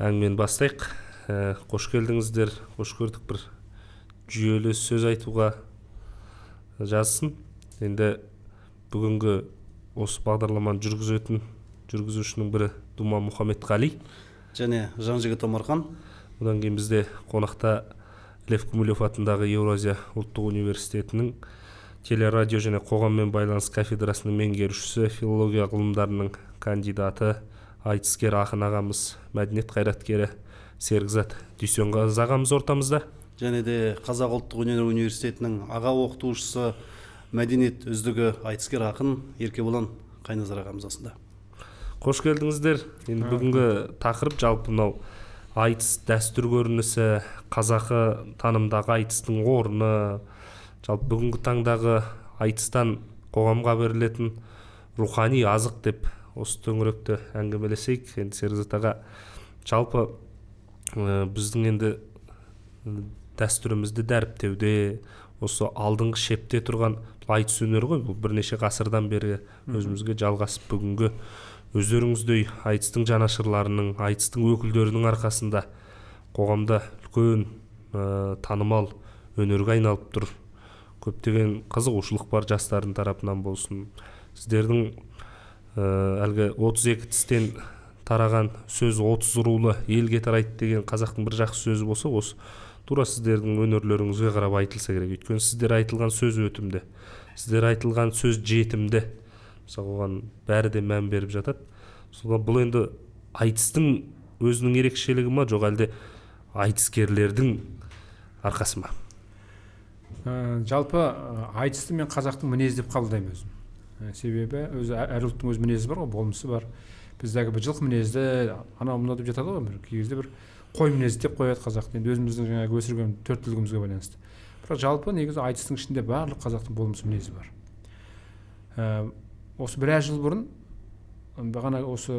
Әңгімені бастайық. Қош келдіңіздер, қош көрдік. Бір жүйелі сөз айтуға жазсын. Енді бүгінгі осы бағдарламаны жүргізетін жүргізушінің бірі Думан Мұхамедқали және Жанжігіт Омархан. Одан кейін бізде қонақта Лев Гумилев атындағы Еуразия ұлттық университетінің телерадио және қоғаммен байланыс кафедрасының меңгерушісі, филология ғылымдарының кандидаты, айтыскер ақын ағамыз, мәдениет қайраткері Серікзат Дүйсенғазы ағамыз ортамызда. Және де Қазақ ұлттық өнер университетінің аға оқытушысы, мәдениет үздігі, айтыскер ақын Еркебұлан Қайназар ағамыз осында. Қош келдіңіздер. Енді бүгінгі тақырып жалпы мынау айтыс дәстүр көрінісі, қазақы танымдағы айтыстың орны, жалпы бүгінгі таңдағы айтыстан қоғамға берілетін рухани азық деп осы төңіректі әңгімелесейік. Енді Серікзат аға, жалпы біздің енді дәстүрімізді дәріптеуде осы алдыңғы шепте тұрған айтыс өнері ғой, бұл бірнеше ғасырдан бері өзімізге жалғасып, бүгінгі өздеріңіздей айтыстың жанашырларының, айтыстың өкілдерінің арқасында қоғамда үлкен танымал өнерге айналып тұр. Көптеген қызығушылық бар жастардың тарапынан болсын. Сіздердің әлгі 32 тістен тараған сөз 30 рулы елге тарайды деген қазақтың бір жақсы сөзі болса, осы тура сіздердің өнерлеріңізге қарап айтылса керек. Өйткені сіздер айтылған сөз өтімді, сіздер айтылған сөз жетімді. Мысалы, оған бәрі де мән беріп жатады. Содан бұл енді айтыстың өзінің ерекшелігі ма, жоқ әлде айтыскерлердің арқасы ма? Жалпы айтысты мен қазақтың мінезі деп қабылдаймын өзім. Себебі өзі әр ұлттың өз мінезі бар ғой, болмысы бар. Біздегі бір жылқы мінезді, анау мынау деп жатады ғой, бір кей кезде бір қой мінезді деп қояды қазақты. Енді өзіміздің жаңағы өсірген төрт түлігімізге байланысты. Бірақ жалпы негізі айтыстың ішінде барлық қазақтың болмысы, мінезі бар. Осы біраз жыл бұрын бағана осы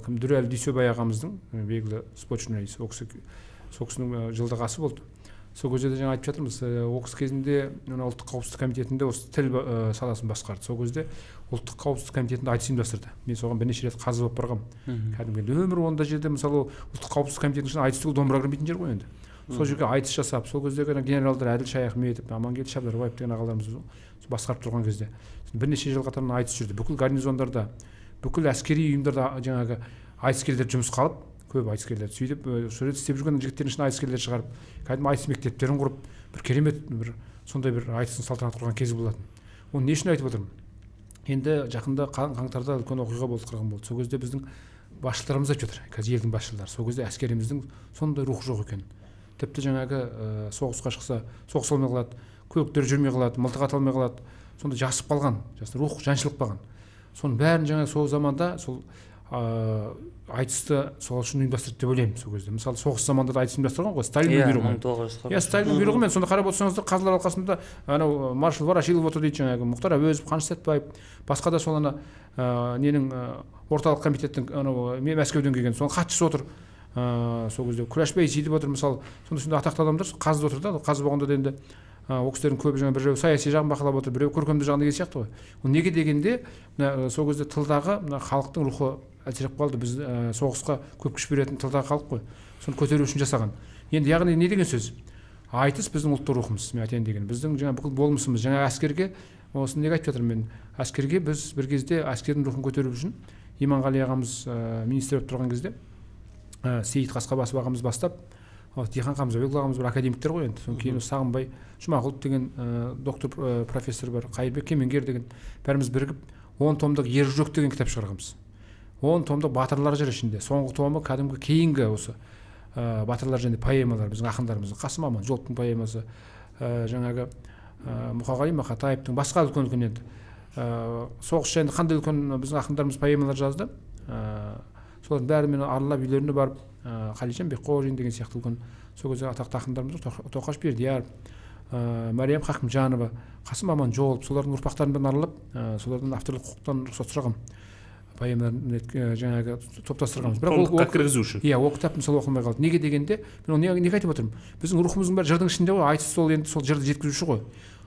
кім, Дүрәлі Дүйсебай ағамыздың, белгілі спорт журналист, ол кісі, сол кісінің жылдық асы болды. Сол кезде де жаңа айтып жатырмыз, ол кісі кезінде мына ұлттық қауіпсіздік комитетінде осы тіл саласын басқарды. Сол кезде ұлттық қауіпсіздік комитетінде айтыс ұйымдастырды. Мен соған бірнеше рет қазы болып барғанмын. Кәдімгі өмір онда жерде, мысалы, ұлттық қауіпсіздік комитетінің ішінде айтыс түгіл домбыра кірмейтін жер ғой енді. Сол жерге айтыс жасап, сол кездегі ана генералдар Әділ Шаяхметов, Амангелді Шабдарбаев деген ағаларымыз басқарып тұрған кезде бірнеше жыл қатарынан айтыс жүрді. Бүкіл гарнизондарда, бүкіл әскери ұйымдарда жаңағы айтыскерлер жұмысқа алып, көп айтыскерлер сөйтіп, сол жерде істеп жүрген жігіттердің ішінен айтыскерлер шығарып, кәдімгі айтыс мектептерін құрып, бір керемет бір сондай бір айтыстың салтанат құрған кезі болатын. Оны не үшін айтып отырмын? Енді жақында қаңтарда үлкен оқиға болды, қырғын болды. Сол кезде біздің басшыларымыз айтып жатыр, қазір елдің басшылары, сол кезде әскеріміздің сондай рухы жоқ екен. Тіпті жаңағы соғысқа шықса, соғыса алмай қалады, көліктер жүрмей қалады, мылтық ата алмай қалады, сондай жасып қалған, рух жаншылып қалған. Соның бәрін жаңағы сол заманда сол айтысты сол үшін ұйымдастырды деп ойлаймын сол кезде. Мысалы, соғыс заманында да айтыс ұйымдастырған ғой, Сталиннің бұйрығымен. 1940. Иә, Сталиннің бұйрығымен. Сонда қарап отырсаңыздар, қазылар алқасында анау маршал Ворошилов отыр дейді, жаңағы Мұхтар Әуезов, Қаныш Сәтбаев, басқа да сол ана ненің орталық комитеттің анау Мәскеуден келген соның хатшысы отыр. Сол кезде Күләш Байсейітов отыр, мысалы, сондай атақты адамдар қазып отыр да. Қазы болғанда да енді ол кісілердің көбі жаңа біреу саяси жағын бақылап отыр, біреу көркемдік жағын деген сияқты ғой. Ол неге дегенде, мына сол кезде тылдағы мына халықтың рухы әлсіреп қалды. Біз соғысқа көп күш беретін тылдағы халық қой, соны көтеру үшін жасаған. Енді яғни не деген сөз? Айтыс біздің ұлттық рухымыз, мен айтайын деген. Біздің жаңа бүкіл болмысымыз, жаңа әскерге, осыны неге айтып жатырмын мен? Әскерге біз бір кезде әскердің рухын көтеру үшін Иманғали ағамыз министр болып тұрған кезде, Сейіт Қасқабасов ағамыз бастап, Дихан Қамзабекұлы ағамыз бір академиктер ғой енді. Содан кейін Сағынбай Жұмағұлов деген доктор, профессор бар, Қайырбек Кемеңгер деген, бәріміз бірігіп 10 томдық Ер жүрек деген кітап шығарғанбыз. 10 томдық батырлар жыры ішінде. Соңғы томы кәдімгі кейінгі осы батырлар және поэмалар, біздің ақындарымыздың, Қасым Аманжоловтың поэмасы, жаңағы Мұқағали Мақатаевтың, басқа үлкен үлкен енді соғыс жайында қандай үлкен біздің ақындарымыз поэмалар жазды. Солардың бәрін мен аралап, үйлеріне барып, Қалижан Бекқожин деген сияқты үлкен сол кезде атақты ақындарымыз, Тоқаш Бердияров, Мәриям Хақымжанова, Қасым Аманжолов, солардың ұрпақтарын бәрін аралап, солардан авторлық құқықтан рұқсат сұрағанмын. Поэмаларын жаңағы топтастырғанбыз. Бірақ ол кіргізу үшін. Иә, ол кітап мысалы оқылмай қалды. Неге дегенде, мен оны неге айтып отырмын? Біздің рухымыздың бәрі жырдың ішінде ғой, айтыс сол енді сол жырды жеткізуші ғой.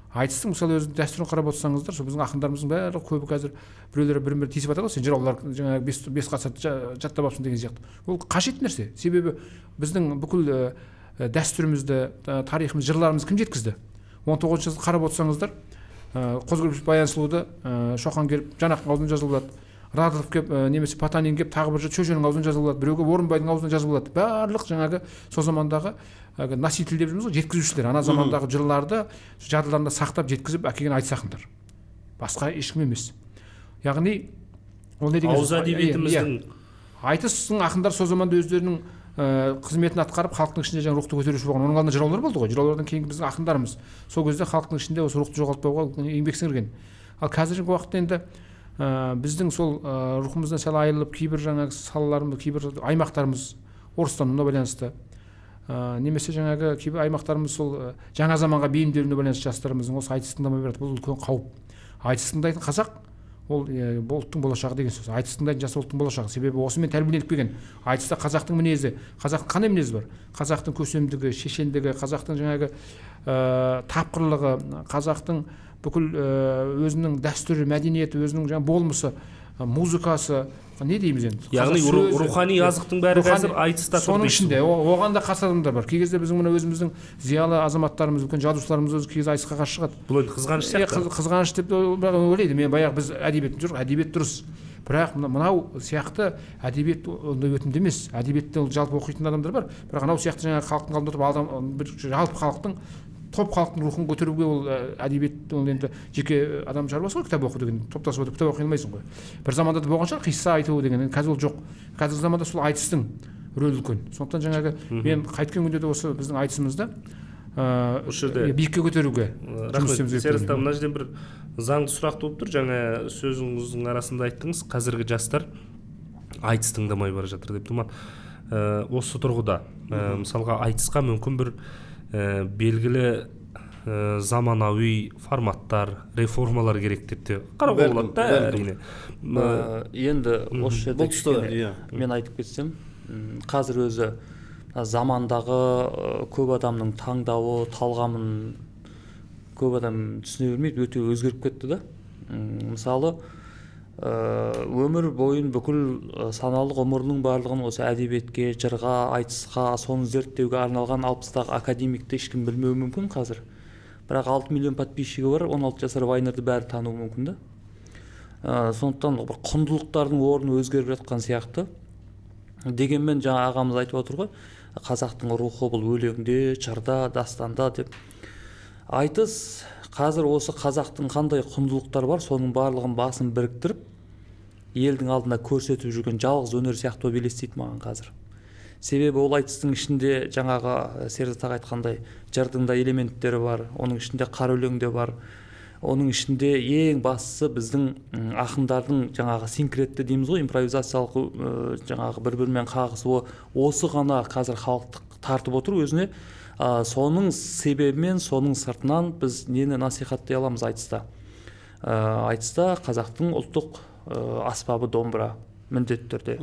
Айтыстың мысалы өзінің дәстүрін қарап отырсаңыздар, сол біздің ақындарымыздың барлығы көбі қазір біреулер бірін-бірі тиісіп жатыр ғой, сен жыраулар жаңағы бес ғасыр жаттап алыпсың деген сияқты. Ол қажет нәрсе. Себебі біздің бүкіл дәстүрімізді, тарихымыз, жырларымызды кім жеткізді? 19-шы ғасырды қарап отырсаңыздар, Қозы Баян сұлуды Шоқан келіп Жанақтың аузынан жазып алады, Радылов келіп немесе Потанин келіп тағы бір Шөженің аузынан жазып алады, біреу келіп Орынбайдың аузынан жазып алады. Барлық жаңағы сол замандағы носитель деп жүрміз ғой, жеткізушілер, ана замандағы жырларды жадыларында сақтап жеткізіп әкелген айтыс ақындар, басқа ешкім емес. Яғни ол не деген ауыз әдебиетіміздің айтыстың ақындар сол заманда өздерінің қызметін атқарып, халықтың ішінде жаңа рухты көтеруші болған. Оның алдында жыраулар болды ғой, жыраулардан кейінгі біздің ақындарымыз сол кезде халықтың ішінде осы рухты жоғалтпауға еңбек сіңірген. Ал қазіргі уақытта енді біздің сол рухымыздан сәл айырылып, кейбір жаңағы салаларымыз, кейбір аймақтарымыз орыстануына байланысты, немесе жаңағы кейбір аймақтарымыз сол жаңа заманға бейімделуіне байланысты жастарымыздың осы айтыс тыңдамай барады. Бұл үлкен қауіп. Айтыс тыңдайтын қазақ ол бұл ұлттың болашағы деген сөз. Айтыс тыңдайтын жас ұлттың болашағы. Себебі осымен тәрбиеленіп келген. Айтыста қазақтың мінезі, қазақтың қандай мінезі бар? Қазақтың көсемдігі, шешендігі, қазақтың жаңағы тапқырлығы, қазақтың бүкіл өзінің дәстүрі, мәдениеті, өзінің жаңа болмысы, музыкасы, не дейміз енді? Яғни рухани азықтың бәрі қазір айтыста тұр. Соның ішінде оған да қарсы адамдар бар. Кей кезде біздің мына өзіміздің зиялы азаматтарымыз, үлкен жазушыларымыз өзі кей кезде айтысқа қарсы шығады. Бұл енді қызғаныш сияқты. Қызғаныш деп ойлайды. Мен баяғы біз әдебиет жоқ, әдебиет дұрыс. Бірақ мынау сияқты әдебиет ондай өтімді емес. Әдебиетті жалпы оқитын адамдар бар. Бірақ анау сияқты жаңағы халықтың алдында отырып адам бір жалпы халықтың, топ халықтың рухын көтеруге ол әдебиет, ол енді жеке адам шаруасы ғой, кітап оқу деген, топтасып отырып кітап оқи алмайсың ғой. Бір заманда да болған шығар қисса айту деген, қазір ол жоқ. Қазіргі заманда сол айтыстың рөлі үлкен. Сондықтан жаңағы мен қайткен күнде де осы біздің айтысымызды осы жерде биікке көтеруге жұмыс істеуіміз керек. Серік, мына жерден бір заңды сұрақ туып тұр. Жаңа сөзіңіздің арасында айттыңыз, қазіргі жастар айтыс тыңдамай бара жатыр деп. Думан, осы тұрғыда мысалға айтысқа мүмкін бір белгілі заманауи форматтар, реформалар керек деп те қарауға болады да, әрине. Енді осы жерде мен айтып кетсем, қазір өзі замандағы көп адамның таңдауы, талғамын көп адам түсіне бермейді, өте өзгеріп кетті да. Мысалы, өмір бойын бүкіл саналы ғұмырының барлығын осы әдебиетке, жырға, айтысқа, соны зерттеуге арналған 60-тағы академикті ешкім білмеуі мүмкін қазір. Бірақ 6 миллион подписчигі бар, 16 жасар вайнерді бәрі тануы мүмкін да. Сондықтан бір құндылықтардың орны өзгеріп жатқан сияқты. Дегенмен жаңа ағамыз айтып отыр ғой, қазақтың рухы бұл өлеңде, жырда, дастанда деп. Айтыс қазір осы қазақтың қандай құндылықтар бар, соның барлығын басын біріктіріп, елдің алдына көрсетіп жүрген жалғыз өнер сияқты болып елестейді маған қазір. Себебі ол айтыстың ішінде жаңағы Серік аға айтқандай жырдың да элементтері бар, оның ішінде қара өлең де бар, оның ішінде ең бастысы біздің ақындардың жаңағы синкретті дейміз ғой, импровизациялық жаңағы бір-бірімен қағысуы, осы ғана қазір халықты тартып отыр өзіне. Соның себебімен, соның сыртынан біз нені насихаттай аламыз айтыста? Айтыста қазақтың ұлттық аспабы домбыра міндетті түрде.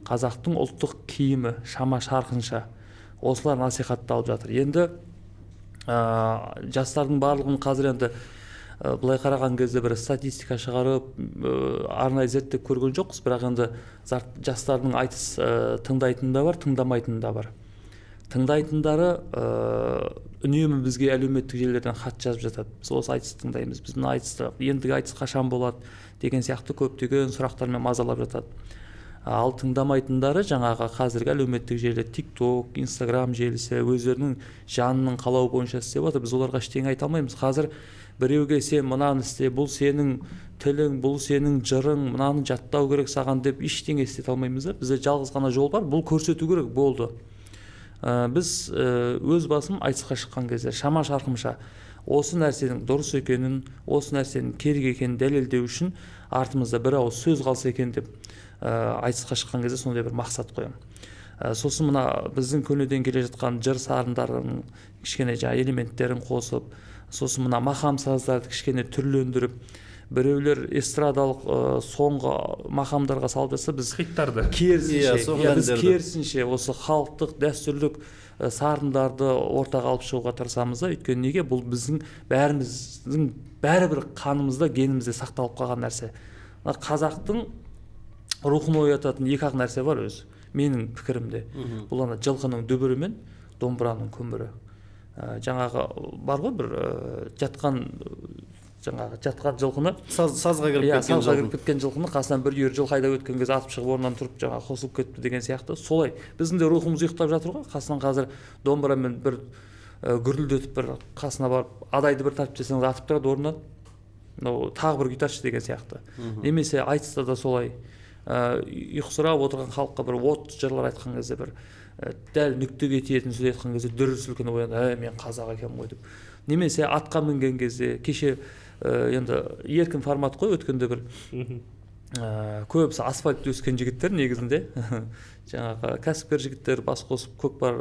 Қазақтың ұлттық киімі шама шарқынша. Осылар насихатталып жатыр. Енді жастардың барлығын қазір енді былай қараған кезде бір статистика шығарып, арнайы зерттеп көрген жоқпыз, бірақ енді жастардың айтыс тыңдайтыны да бар, тыңдамайтыны да бар. Тыңдайтындары үнемі бізге әлеуметтік желілерден хат жазып жатады. Біз осы айтысты тыңдаймыз, біз мына айтысты, ендігі айтыс қашан болады деген сияқты көптеген сұрақтармен мазалап жатады. Ал тыңдамайтындары жаңағы қазіргі әлеуметтік желі, TikTok, Instagram желісі өздерінің жанының қалауы бойынша істеп жатыр. Біз оларға ештеңе айта алмаймыз. Қазір біреуге сен мынаны істе, бұл сенің тілің, бұл сенің жырың, мынаны жаттау керек саған деп ештеңе істете алмаймыз да. Бізде жалғыз ғана жол бар, бұл көрсету керек болды. Біз өз басым айтысқа шыққан кезде шама шарқымша осы нәрсенің дұрыс екенін, осы нәрсенің керек екенін дәлелдеу үшін артымызда бір ауыз сөз қалса екен деп айтысқа шыққан кезде сондай бір мақсат қоямын. Сосын мына біздің көнеден келе жатқан жыр сарындарының кішкене жаңа элементтерін қосып, сосын мына мақам саздарды кішкене түрлендіріп, біреулер эстрадалық соңғы мақамдарға салып жатса, біз хиттарды керісінше, біз керісінше осы халықтық дәстүрлік сарындарды ортаға алып шығуға тырысамыз да. Өйткені неге? Бұл біздің бәріміздің бәрібір қанымызда, генімізде сақталып қалған нәрсе. Мына қазақтың рухын оятатын екі ақ нәрсе бар өзі, менің пікірімде. Бұл ана жылқының дүбірі мен домбыраның күмбірі. Жаңағы бар ғой бір жатқан жаңағы жатқан жылқыны сазға кіріп кеткен, сазға кіріп кеткен жылқыны қасынан бір үйір жылқы айдап өткен кезде атып шығып орнынан тұрып жаңағы қосылып кетті деген сияқты. Солай біздің де рухымыз ұйықтап жатыр ғой. Қасынан қазір домбырамен бір гүрілдетіп бір қасына барып адайды бір тартып жесеңіз атып тұрады орнынан, мынау тағы бір күй тартшы деген сияқты. Немесе айтыста да солай, ұйқысырап отырған халыққа бір от жырлар айтқан кезде, бір дәл нүктеге тиетін сөз айтқан кезде дүр сілкініп оянды, мен қазақ екенмін ғой деп. Немесе атқа мінген кезде, кеше енді еркін формат қой, өткенде бір көбісі асфальтта өскен жігіттер негізінде, жаңағы кәсіпкер жігіттер бас қосып көкпар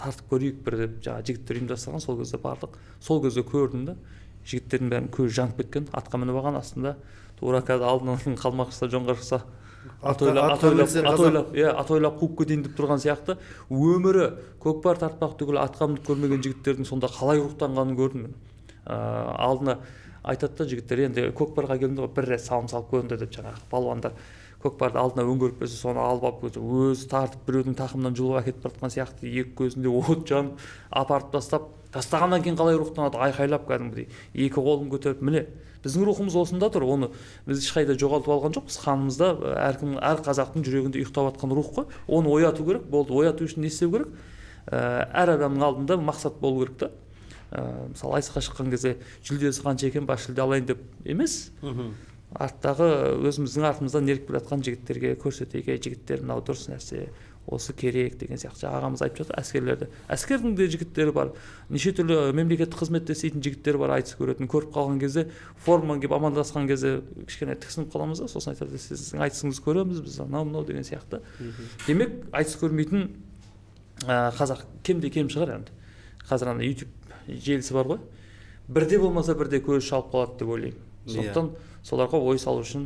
тартып көрейік бір деп жаңағы жігіттер ұйымдастырған. Сол кезде бардық, сол кезде көрдім да, жігіттердің бәрінің көзі жанып кеткен, атқа мініп алған, астында тура қазір алдынан қалмақ шықса, жоңғар шықса ат ойлап қуып кетейін деп тұрған сияқты. Өмірі көкпар тартпақ түгіл атқа мініп көрмеген жігіттердің сонда қалай рухтанғанын көрдім мен. Алдына айтады да жігіттер, енді көкпарға келдім ғой, бір рет салым салып көріңдер деп жаңағы палуандар көкпарды алдына өңгеріп берсе, соны алып алып өзі тартып біреудің тақымынан жұлып әкетіп бара жатқан сияқты, екі көзінде от жанып апарып тастап, тастағаннан кейін қалай рухтанады, айқайлап кәдімгідей екі қолын көтеріп. Міне біздің рухымыз осында тұр, оны біз ешқайда жоғалтып алған жоқпыз. Қанымызда әркім, әр қазақтың жүрегінде ұйықтап жатқан рух қой, оны ояту керек болды. Ояту үшін не істеу керек? Әр адамның алдында мақсат болу керек та. Мысалы айтысқа шыққан кезде жүлдесі қанша екен, бас жүлде алайын деп емес, арттағы өзіміздің артымыздан еріп келе жатқан жігіттерге көрсетейік, жігіттер мынау дұрыс нәрсе, осы керек деген сияқты. Ағамыз айтып жатыр, әскерлерді, әскердің де жігіттері бар, неше түрлі мемлекеттік қызметте істейтін жігіттер бар, айтыс көретін. Көріп қалған кезде формамен келіп амандасқан кезде кішкене тіксініп қаламыз да, сосын айтады, сіздің айтысыңызды көреміз біз, анау мынау деген сияқты. Демек айтыс көрмейтін қазақ кемде кем шығар енді. Қазір ана YouTube желісі бар ғой, бірде болмаса бірде көзі шалып қалады деп ойлаймын. Сондықтан соларға ой салу үшін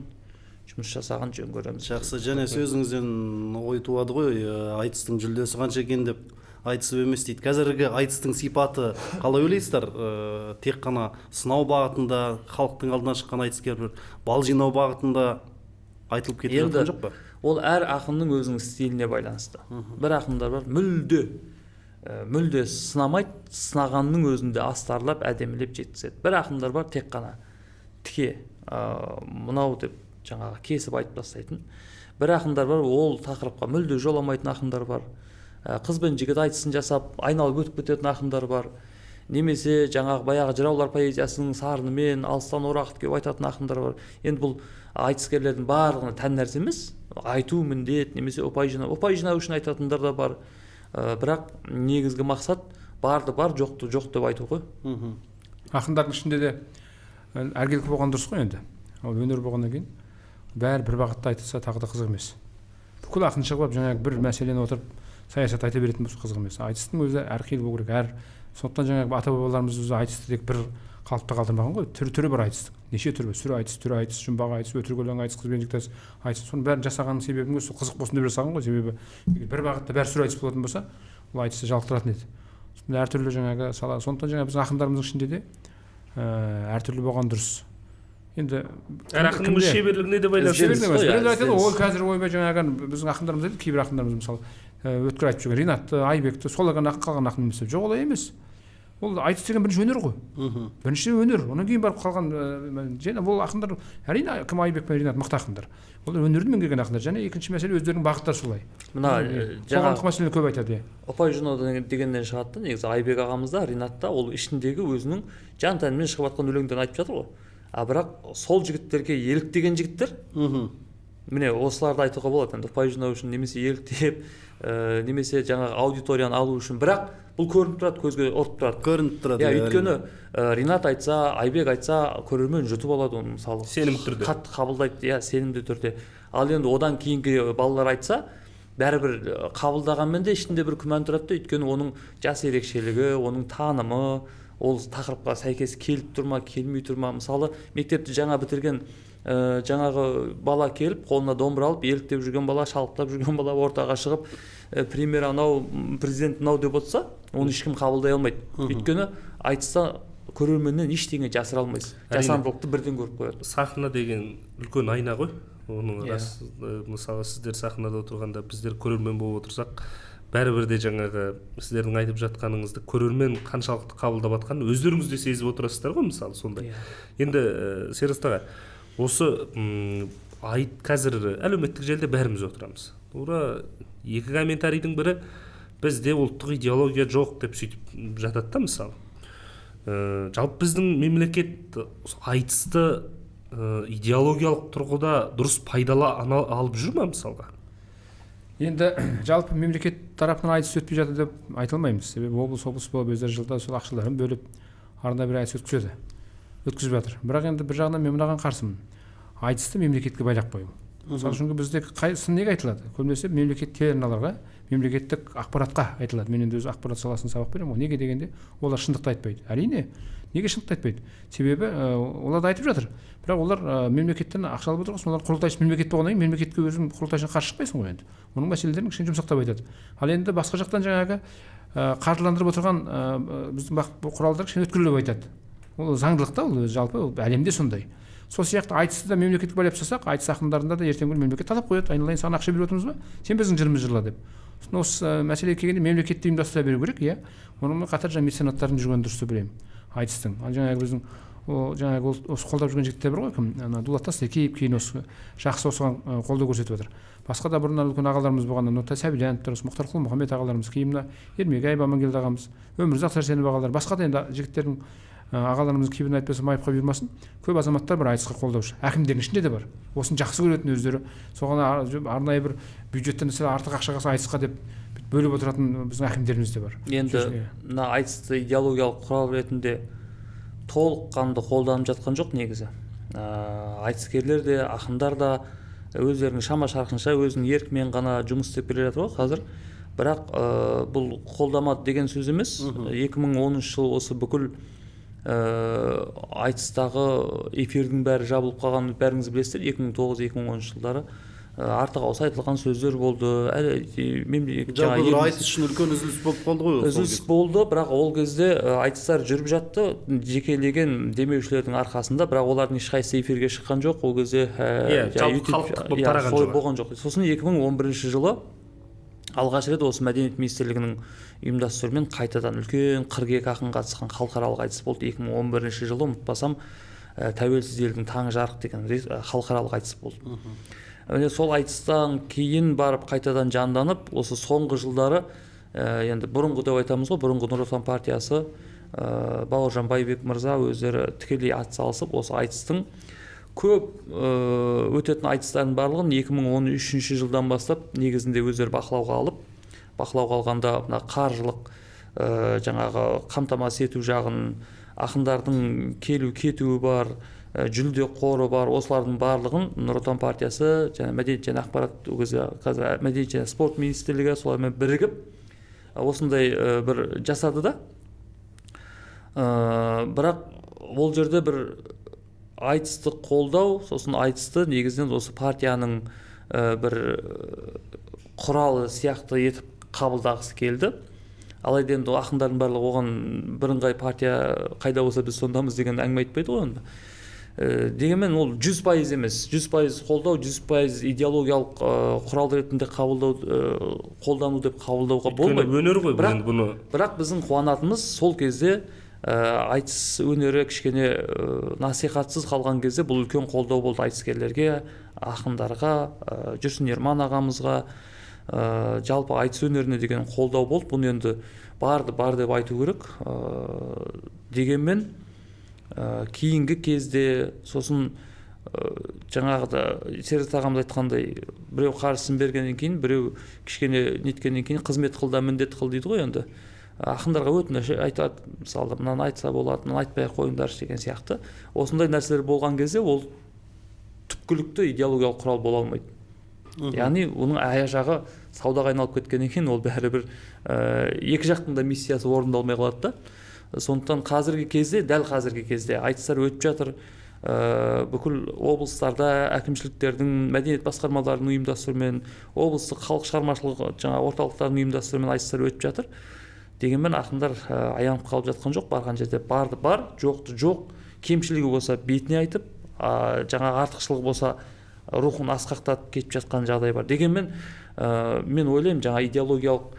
жұмыс жасаған жөн көреміз. Жақсы, және сөзіңізден ой туады ғой, айтыстың жүлдесі қанша екен деп айтысып емес дейді. Қазіргі айтыстың сипаты қалай ойлайсыздар? Тек қана сынау бағытында, халықтың алдына шыққан айтыскер бір бал жинау бағытында айтылып кетіп жатқан жоқ па? Ол әр ақынның өзінің стиліне байланысты. Бір ақындар бар, мүлде сынамайды, сынағанның өзінде астарлап, әдемілеп жеткізеді. Бір ақындар бар, тек қана тіке мынау деп жаңағы кесіп айтып тастайтын. Бір ақындар бар, ол тақырыпқа мүлде жоламайтын ақындар бар. Қыз бен жігіт айтысын жасап, айналып өтіп кететін ақындар бар. Немесе жаңағы баяғы жыраулар поэзиясының сарынымен алыстан орағытып келіп айтатын ақындар бар. Енді бұл айтыскерлердің барлығына тән нәрсе емес. Айту міндет, немесе ұпай жинау. Ұпай жинау үшін айтатындар да бар. Бірақ негізгі мақсат барды бар, жоқты жоқ деп айту ғой. Ақындардың ішінде де әркелкі болған дұрыс қой енді. Ол өнер болғаннан кейін бәрі бір бағытта айтылса тағы да қызық емес. Бүкіл ақын шығып алып жаңағы бір мәселені отырып саясат айта беретін болса қызық емес. Айтыстың өзі әрқилы болу керек. Әр сондықтан жаңағы ата бабаларымыз өзі айтысты тек бір қалыпта қалдырмаған ғой. Түрі бар айтыстың. Неше түрі бар. Сүр айтыс, түрі айтыс, жұмбақ айтыс, өтірік өлең айтыс, қыз бен жігіт айтыс. Соның бәрін жасағанның себебінің өзі сол қызық болсын деп жасаған ғой. Себебі бір бағытта бәрі сүр айтыс болатын болса, ол айтысты жалықтыратын еді. Сонда әртүрлі жаңағы сала. Сондықтан жаңағы біздің ақындарымыздың ішінде де әртүрлі болған дұрыс. Енді әр ақынның өз шеберлігіне де байланысты. Біреулер айтады, ой қазір ойбай жаңағы біздің ақындарымыз айтады, кейбір ақындарымыз мысалы өткір айтып жүрген Ринатты, Айбекті, сол ақын қалған ақын емес деп. Жоқ, олай емес. Ол айтыс деген бірінші өнер ғой. Бірінші өнер. Одан кейін барып қалған және бұл ақындар әрине кім Айбек пен Ринат мықты ақындар. Олар өнерді меңгерген ақындар. Және екінші мәселе өздерінің бағыттары солай. Мына қоғамдық мәселені көп айтады. Ұпай жинау дегеннен шығады да негізі Айбек ағамыз да, Ринат та ол ішіндегі өзінің жан тәнімен шығып жатқан өлеңдерін айтып жатыр ғой. А бірақ сол жігіттерге еліктеген жігіттер, міне осыларды айтуға болады енді ұпай жинау үшін немесе еліктеп, немесе жаңағы аудиторияны алу үшін. Бірақ бұл көрініп тұрады, көзге ұрып тұрады. Көрініп тұрады. Иә, өйткені Ринат айтса, Айбек айтса, көрермен жұтып алады оны мысалы. Сенімді түрде. Қатты қабылдайды, иә, сенімді түрде. Ал енді одан кейінгі балалар айтса, бәрібір қабылдағанмен де ішінде бір күмән тұрады да, өйткені оның жас ерекшелігі, оның танымы, Ол тақырыпқа сәйкес келіп тұр ма, келмей тұр ма? Мысалы, мектепті жаңа бітірген жаңағы бала келіп, қолына домбыра алып, еліктеп жүрген бала, шалықтап жүрген бала ортаға шығып, премьер анау, президент мынау деп отырса, оны ешкім қабылдай алмайды. Өйткені айтыста көрерменнен ештеңе жасыра алмайсыз. Жасандылықты бірден көріп қояды. Сахна деген үлкен айна ғой. Оның рас, мысалы, сіздер сахнада отырғанда біздер көрермен болып отырсақ, бәрібір де жаңағы сіздердің айтып жатқаныңызды көрермен қаншалықты қабылдап жатқанын өздеріңіз де сезіп отырасыздар ғой, мысалы, сондай. Енді Серғазы аға, осы қазір әлеуметтік желіде бәріміз отырамыз. Тура екі комментарийдің бірі бізде ұлттық идеология жоқ деп сөйтіп жатады да, мысалы. Жалпы біздің мемлекет айтысты идеологиялық тұрғыда дұрыс пайдала алып жүр ма, мысалға? Енді жалпы мемлекет тарапынан айтыс өтпей жатыр деп айта алмаймыз. Себебі облыс болып өздері жылда сол ақшаларын бөліп арнайы бір айтыс өткізіп жатыр. Бірақ енді бір жағынан мен мынаған қарсымын. Айтысты мемлекетке байлап қою. Мысалы үшін, бізде сын неге айтылады? Көбінесе мемлекет телеарналарға, мемлекеттік ақпаратқа айтылады. Мен енді өз ақпарат саласын сабақ беремін ғой. Неге дегенде, олар шындықты айтпайды. Әрине, неге шындықты айтпайды? Себебі олар да айтып жатыр. Бірақ олар мемлекеттен ақша алып отыр ғой, олар құрылтайшы мемлекет болғаннан кейін мемлекетке өзің құрылтайшыға қарсы шықпайсың ғой енді. Оның мәселелерін кішкене жұмсақтап айтады. Ал енді басқа жақтан жаңағы қаржыландырып отырған біздің құралдар кішкене өткірлеу айтады. Ол заңдылық та, ол жалпы ол әлемде сондай. Сол сияқты айтысты да мемлекетке байлап тастасақ, айтыс ақындарында да ертеңгі күні мемлекет талап қояды, айналайын, саған ақша беріп отырмыз ба, сен біздің жырымызды жырла деп. Сосын осы мәселеге келгенде мемлекетті ұйымдастыра беру керек, иә. Онымен қатар жаңа меценаттардың жүргені дұрыс деп білемін айтыстың. Ал жаңағы біздің жаңағы осы қолдап жүрген жігіттер бар ғой, кім? Ана Дулат Тастекеев кейін осы жақсы осыған қолдау көрсетіп жатыр. Басқа да бұрыннан үлкен ағаларымыз болған, Нұртай Сәбилянов, Мұхтар Құлмұхаммед ағаларымыз, кейін мына Ермекаев Амангелді ағамыз, Өмірзақ Сәрсенов ағалар, басқа да енді жігіттердің ағаларымыздың кейбірін айтпасам айыпқа бұйырмасын, көп азаматтар бар айтысқа қолдаушы, әкімдердің ішінде де бар. Осыны жақсы көретін өздері, соған арнайы бір бюджеттен сәл артық ақша қалса айтысқа деп бөліп отыратын біздің әкімдеріміз де бар. Енді мына айтысты идеологиялық құрал ретінде толыққанды қолданып жатқан жоқ негізі. Айтыскерлер де, ақындар да өздерінің шама шарқынша өзінің еркімен ғана жұмыс істеп келе жатыр ғой қазір. Бірақ бұл қолдамады деген сөз емес. 2010 жыл осы бүкіл айтыстағы эфирдің бәрі жабылып қалғанын бәріңіз білесіздер. 2009-2010 жылдары артық ауыз айтылған сөздер болды. Жалпы бір айтыс үшін үлкен үзіліс болып қалды ғой. Үзіліс болды, бірақ ол кезде айтыстар жүріп жатты жекелеген демеушілердің арқасында, бірақ олардың ешқайсысы эфирге шыққан жоқ. Ол кезде жалпы халықтық болып тараған жоқ. Болған жоқ. Сосын 2011 жылы алғаш рет осы Мәдениет министрлігінің ұйымдастыруымен қайтадан үлкен 42 ақын қатысқан халықаралық айтыс болды. 2011 жылы, ұмытпасам, Тәуелсіз елдің таңы жарық деген халықаралық айтыс болды. Міне сол айтыстан кейін барып қайтадан жанданып, осы соңғы жылдары, енді бұрынғы деп айтамыз ғой, бұрынғы Нұр Отан партиясы, Бауыржан Байбек мырза өздері тікелей атсалысып, осы айтыстың көп өтетін айтыстардың барлығын 2013 жылдан бастап негізінде өздері бақылауға алып, бақылауға алғанда мына қаржылық жаңағы қамтамасыз ету жағын, ақындардың келу кетуі бар, жүлде қоры бар, осылардың барлығын Нұр Отан партиясы және Мәдениет және ақпарат, ол кезде қазір Мәдениет және спорт министрлігі солармен бірігіп осындай бір жасады да. Бірақ ол жерде бір айтысты қолдау, сосын айтысты негізінен осы партияның бір құралы сияқты етіп қабылдағысы келді. Алайда енді ақындардың барлығы оған бірыңғай партия қайда болса біз сондамыз деген әңгіме айтпайды ғой енді. Дегенмен ол 100% емес, 100% қолдау, 100% идеологиялық құрал ретінде қабылдау, қолдану деп қабылдауға болмайды. Өнер ғой бірақ, бұны. Бірақ біздің қуанатынымыз сол кезде айтыс өнері кішкене насихатсыз қалған кезде бұл үлкен қолдау болды айтыскерлерге, ақындарға, Жүрсін Ерман ағамызға, жалпы айтыс өнеріне деген қолдау болды. Бұны енді барды бар деп айту керек. Дегенмен кейінгі кезде сосын жаңағыда Серік ағамыз айтқандай, біреу қаржысын бергеннен кейін, біреу кішкене неткеннен кейін қызмет қыл да міндет қыл дейді ғой енді. Ақындарға өтініш айтады, мысалы мынаны айтса болады, мынаны айтпай ақ қойыңдаршы деген сияқты. Осындай нәрселер болған кезде ол түпкілікті идеологиялық құрал бола алмайды. Яғни оның аяқ жағы саудаға айналып кеткеннен кейін ол бәрібір екі жақтың да миссиясы орындалмай қалады да. Сондықтан қазіргі кезде, дәл қазіргі кезде айтыстар өтіп жатыр. Бүкіл облыстарда әкімшіліктердің, мәдениет басқармаларының ұйымдастыруымен, облыстық халық шығармашылығы жаңа орталықтарының ұйымдастыруымен айтыстар өтіп жатыр. Дегенмен ақындар аянып қалып жатқан жоқ, барған жерде барды бар, жоқты жоқ, кемшілігі болса бетіне айтып, жаңа артықшылығы болса рухын асқақтатып кетіп жатқан жағдай бар. Дегенмен мен ойлаймын, жаңа идеологиялық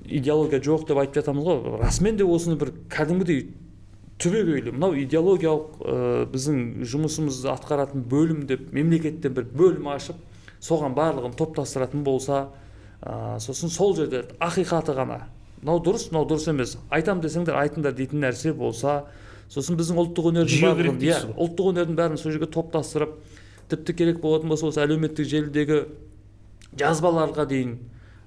идеология жоқ деп айтып жатамыз ғой, расымен де осыны бір кәдімгідей түбегейлі мынау идеологиялық біздің жұмысымызды атқаратын бөлім деп мемлекеттен бір бөлім ашып, соған барлығын топтастыратын болса, сосын сол жерде ақиқаты ғана, мынау дұрыс, мынау дұрыс емес, айтам десеңдер айтыңдар дейтін нәрсе болса, сосын біздің ұлттық өнердің барлығын, иә, ұлттық өнердің бәрін сол жерге топтастырып, тіпті керек болатын болса осы әлеуметтік желідегі жазбаларға дейін,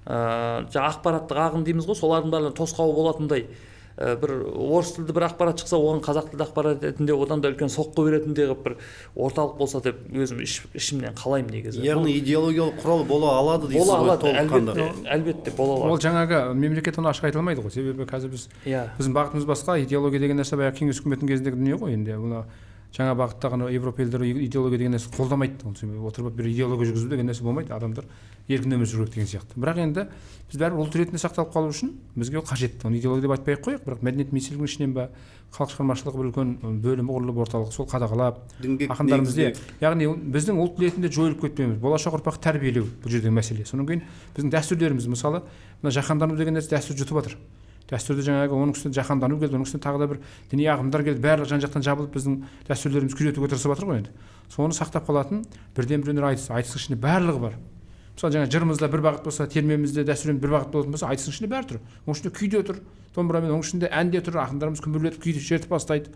ақпараттық ағын дейміз ғой, солардың бәріне тосқауыл болатындай, бір орыс тілді бір ақпарат шықса, оған қазақ тілді ақпарат ретінде одан да үлкен соққы беретіндей қылып бір орталық болса деп өзім ішімнен қалаймын негізі. Яғни идеологиялық құрал бола алады дейсіз ғой, толыққанды. Әлбетте бола алады. Ол жаңағы мемлекет оны ашық айта алмайды ғой, себебі қазір біз біздің бағытымыз басқа, идеология деген нәрсе баяғы кеңес үкіметінің кезіндегі дүние ғой. Енді мына жаңа бағыттағы Европа елдері идеология деген нәрсе қолдамайды. Отырып бір идеология жүргізу деген нәрсе болмайды, адамдар еркін өмір сүру керек деген сияқты. Бірақ енді біз бәрібір ұлт ретінде сақталып қалу үшін бізге ол қажет. Оны идеология деп айтпай ақ қояйық, бірақ мәдениет министрлігінің ішінен бе халық шығармашылығы бір үлкен бөлімі құрылып, орталығы сол қадағалап, ақындарымызды, яғни біздің ұлт ретінде жойылып кетпеуіміз, болашақ ұрпақты тәрбиелеу бұл жердегі мәселе. Содан кейін біздің дәстүрлеріміз, мысалы, мына жаһандану деген нәрсе дәстүр жұтып жатыр. Дәстүрді жаңағы оның үстіне жаһандану келді, оның үстіне тағы да бір діни ағымдар келді, барлығы жан-жақтан жабылып біздің дәстүрлерімізді күйретуге тырысып жатыр ғой енді. Соны сақтап қалатын бірден бір өнер айтыс, айтыстың ішінде барлығы бар. Мысалы жаңа жырымызда бір бағыт болса, термемізде, дәстүрімізде бір бағыт болатын болса, айтыстың ішінде бәрі тұр. Оның ішінде күй де тұр, домбырамен, оның ішінде ән де тұр, ақындарымыз күмбірлетіп күйді шертіп бастайды.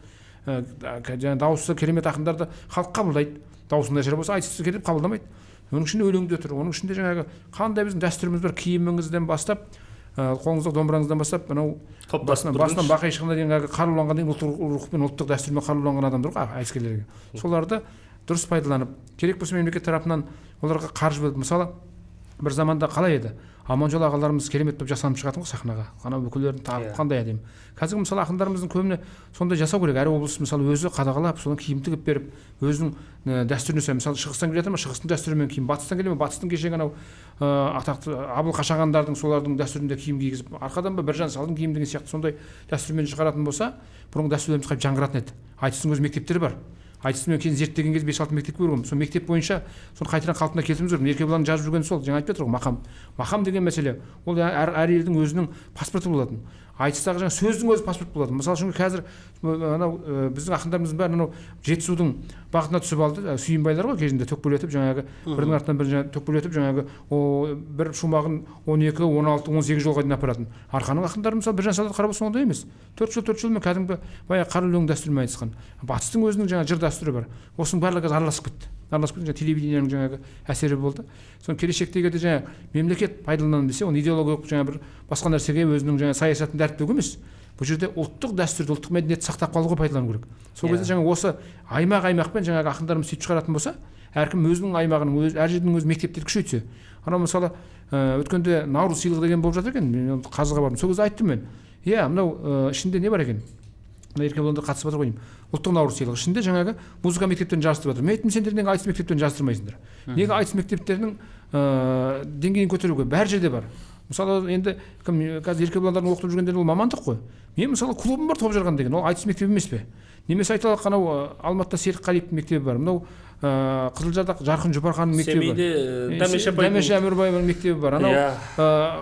Жаңа дауысы керемет ақындарды халық қабылдайды. Дауысы нашар болса, айтысы келіп қабылдамайды. Оның ішінде өлең де тұр, оның ішінде жаңағы қандай біздің дәстүріміз бар, киіміңізден бастап, қолыңыздағы домбыраңыздан бастап, мынау басынан бақай шығына дейін қаруланған дейін ұлттық рухпен, ұлттық дәстүрмен қаруланған адамдар ғой айтыскерлерге. Соларды дұрыс пайдаланып, керек болса мемлекет тарапынан оларға қаржы бөліп, мысалы, бір заманда қалай еді? Аманжол ағаларымыз керемет болып жасанып шығатын ғой сахнаға. Анау бүкілдерін тағып қандай әдемі. Қазіргі мысалы ақындарымыздың көбіне сондай жасау керек. Әр облыс мысалы өзі қадағалап, содан киім тігіп беріп, өзінің дәстүріне сай, мысалы шығыстан келе жатыр ма, шығыстың дәстүрімен киім, батыстан келе ме, батыстың кешегі анау атақты Абыл Қашағандардың солардың дәстүрінде киім кигізіп, арқадан ба Біржан салдың киім деген сияқты сондай дәстүрмен шығаратын болса, бұрынғы дәстүрлеріміз қайтып жаңғыратын еді. Айтыстың өз мектептері бар. Айтысты мен кейін зерттеген кезде 5-6 мектепке көргенмін. Сол мектеп бойынша соны қайтадан қалпына келтіруіміз керек. Еркебұланның жазып жүргені сол, жаңа айтып жатыр ғой, мақам. Мақам деген мәселе, ол әр елдің өзінің паспорты болатын. Айтыстағы жаңа сөздің өзі паспорт болатын. Мысалы үшін қазір анау біздің ақындарымыздың бәрі анау Жетісудың бағытына түсіп алды. Сүйінбайлар ғой кезінде төкпелетіп жаңағы бірінің артынан бірін төкпелетіп жаңағы бір шумағын 12, 16, 18 жолға дейін апаратын. Арқаның ақындары мысалы Біржан Салды қарап отырсаң ондай емес. 4 жыл, 4 жылмен кәдімгі баяғы қара өлең дәстүрімен айтысқан. Батыстың өзінің жаңа жыр дәстүрі бар. Осының барлығы қазір араласып кетті. Араласып кетті, телевидениенің жаңағы әсері болды. Соны келешекте егер де жаңа мемлекет пайдаланамын десе, оны идеологиялық жаңа бір басқа нәрсеге өзінің жаңа саясатын дәріптеуге емес. Бұл жерде ұлттық дәстүрді, ұлттық мәдениетті сақтап қалуға пайдалану керек. Сол кезде жаңа осы аймақ-аймақпен жаңағы ақындарымыз сөйтіп шығаратын болса, әркім өзінің аймағының, өз, әр жердің өз мектептерді күшейтсе. Анау мысалы өткенде Наурыз сыйлығы деген болып жатыр екен, мен Қазыға бардым. Сол кезде айттым мен. Иә, мынау ішінде не бар екен? Мына Еркебұландар қатысып жатыр ғой деймін. Ұлттық Наурыз сыйлығы ішінде жаңағы музыка мектептерін жарыстырып жатыр. Мен айттым, сендер неге айтыс мектептерін жарыстырмайсыңдар? Неге айтыс мектептерінің деңгейін көтеруге? Бәр жерде бар. Мысалы енді кім қазір Еркебұландардың оқытып жүргендері ол мамандық қой. Мен мысалы клубым бар топ жарған деген, ол айтыс мектебі емес пе? Немесе айталық анау Алматыда Серік Қалиевтің мектебі бар. Мынау Қызылжарда Жарқын Жұпарханның мектебі бар. Семейде Дәмеш Әмірбаеваның мектебі бар. Анау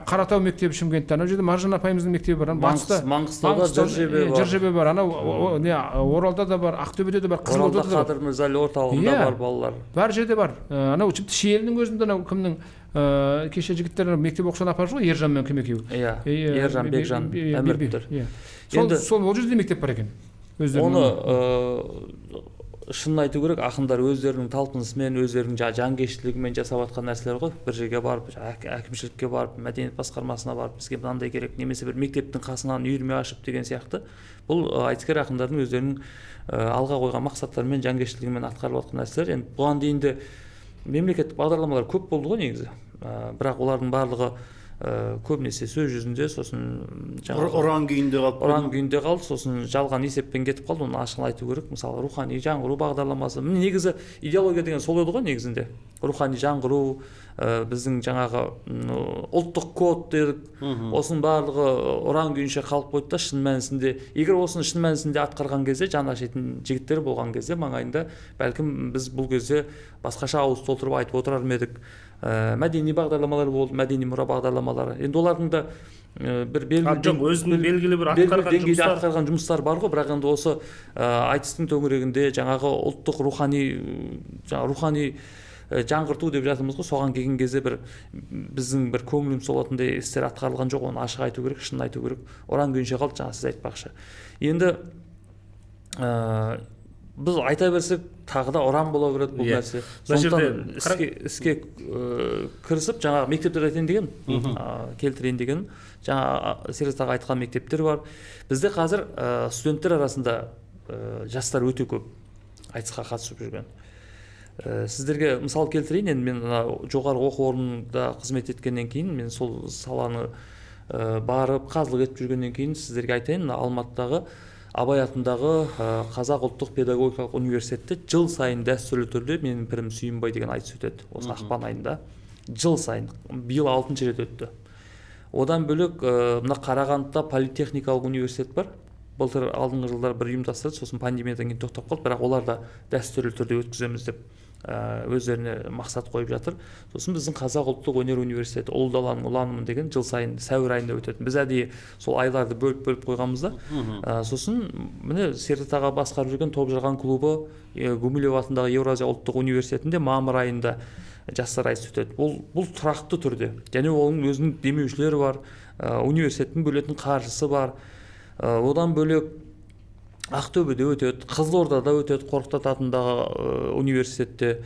Қаратау мектебі Шымкентте, анау жерде Маржан апайымыздың мектебі бар. Батыста Маңғыстауда Жыржебе бар. Жыржебе бар. Анау не Оралда да бар, Ақтөбеде де бар, Қызылордада да бар. Қадыр Мырзали орталығында бар балалар. Бар жерде бар. Анау тіпті Шиелінің өзінде анау кімнің кеше жігіттер мектеп оқушыларын апарып жүр ғой, Ержан мен кім екеуі. Иә, Ержан, Бекжан, Әміровтер. Сол ол жерде мектеп бар екен. Оны шынын айту керек, ақындар өздерінің талпынысымен, өздерінің жанкештілігімен жасап жатқан нәрселер ғой. Бір жерге барып, әкімшілікке барып, мәдениет басқармасына барып, бізге мынандай керек, немесе бір мектептің қасынан үйірме ашып деген сияқты. Бұл айтыскер ақындардың өздерінің алға қойған мақсаттарымен, жанкештілігімен атқарылып жатқан нәрселер. Енді бұған дейін де мемлекеттік бағдарламалар көп болды ғой негізі. Бірақ олардың барлығы Көбінесе сөз жүзінде, сосын жаңағы ұран күйінде қалып, ұран күйінде қалды, сосын жалған есеппен кетіп қалды. Оны ашығын айту керек. Мысалы, рухани жаңғыру бағдарламасы, негізі идеология деген сол еді ғой негізінде. Рухани жаңғыру, біздің жаңағы ұлттық код дедік, осының барлығы ұран күйінше қалып қойды да. Шын мәнісінде, егер осыны шын мәнісінде атқарған кезде, жаны ашитын жігіттер болған кезде маңайында, бәлкім біз бұл кезде басқаша ауыз толтырып айтып отырар ма едік. Мәдени бағдарламалар болды, мәдени мұра бағдарламалары. Енді олардың да бір белгілі өзінің белгілі бір атқарған жұмыстар бар ғой, бірақ енді осы айтыстың төңірегінде жаңағы ұлттық рухани, жаңа рухани жаңғырту деп жатырмыз ғой, соған келген кезде бір біздің бір көңіліміз толатындай істер атқарылған жоқ. Оны ашық айту керек, шынын айту керек. Ұран күйінше қалды, жаңа сіз айтпақшы. Енді біз айта берсек тағы да ұран бола береді бұл нәрсе. Сондықтан іске кірісіп, жаңағы мектептерді айтайын деген, келтірейін деген, жаңа Серік аға айтқан мектептер бар. Бізде қазір студенттер арасында жастар өте көп айтысқа қатысып жүрген. Сіздерге мысал келтірейін. Енді мен жоғарғы оқу орнында қызмет еткеннен кейін, мен сол саланы барып қазылық етіп жүргеннен кейін сіздерге айтайын, Алматыдағы Абай атындағы Қазақ ұлттық педагогикалық университетте жыл сайын дәстүрлі түрде менің пірім Сүйінбай деген айтыс өтеді. Осы ақпан айында жыл сайын, биыл 6-шы рет өтті. Одан бөлек мына Қарағандыда политехникалық университет бар. Былтыр алдыңғы жылдар бір ұйымдастырды, сосын пандемиядан кейін тоқтап қалды, бірақ олар да дәстүрлі түрде өткіземіз деп өздеріне мақсат қойып жатыр. Сосын біздің Қазақ ұлттық өнер университеті Ұлы даланың ұланымын деген жыл сайын сәуір айында өтетін. Біз әдейі сол айларды бөліп-бөліп қойғанбыз да. Сосын міне Серік аға басқарып жүрген Топжарған клубы Гумилев атындағы Еуразия ұлттық университетінде мамыр айында жастар айтысы өтеді. Бұл тұрақты түрде. Және оның өзінің демеушілері бар, университеттің бөлетін қаржысы бар. Одан бөлек Ақтөбеде өтеді, Қызылордада өтеді, Қорқыт ата атындағы университетте.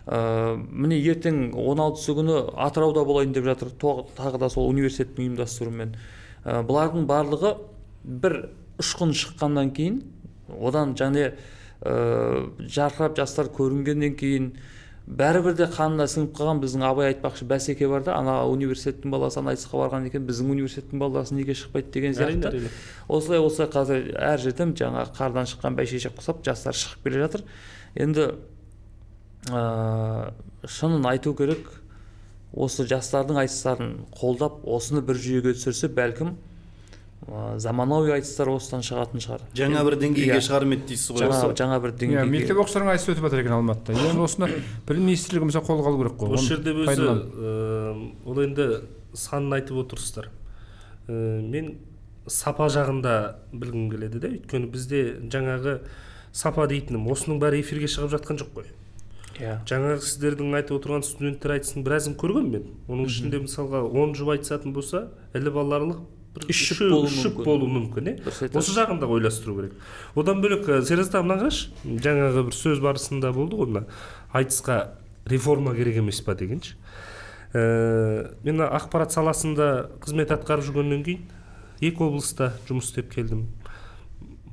Міне ертең 16-сы күні Атырауда болайын деп жатыр, тағы да сол университеттің ұйымдастыруымен. Бұлардың барлығы бір ұшқын шыққаннан кейін, одан және жарқырап жастар көрінгеннен кейін, бәрібір де қанына сіңіп қалған біздің Абай айтпақшы бәсеке бар да, ана университеттің баласы ана айтысқа барған екен, біздің университеттің баласы неге шықпайды деген сияқты. Осылай осылай қазір әр жерден жаңа қардан шыққан бәйшешек құсап жастар шығып келе жатыр. Енді шынын айту керек, осы жастардың айтыстарын қолдап, осыны бір жүйеге түсірсе, бәлкім заманауи айтыстар осыдан шығатын шығар. Жаңа бір деңгейге шығар ма дейсіз ғой. Жаңа бір деңгейге. Мектеп оқушыларының айтысы өтіп жатыр екен Алматыда. Енді осыны білім министрлігі мысалы қолға алу керек қой. Осы жерде өзі ол енді санын айтып отырсыздар. Мен сапа жағында білгім келеді де, өйткені бізде жаңағы сапа дейтінім осының бәрі эфирге шығып жатқан жоқ қой. Жаңағы сіздердің айтып отырған студенттер айтысының біразын көргенмін мен. Оның ішінде мысалға 10 жұп айтысатын болса, іліп аларлық үш жұп болуы мүмкін. Осы жағын да ойластыру керек. Одан бөлек, Серік аға, мына қарашы, жаңағы бір сөз барысында болды ғой, мына айтысқа реформа керек емес па дегенші. Мен ақпарат саласында қызмет атқарып жүргеннен кейін екі облыста жұмыс істеп келдім.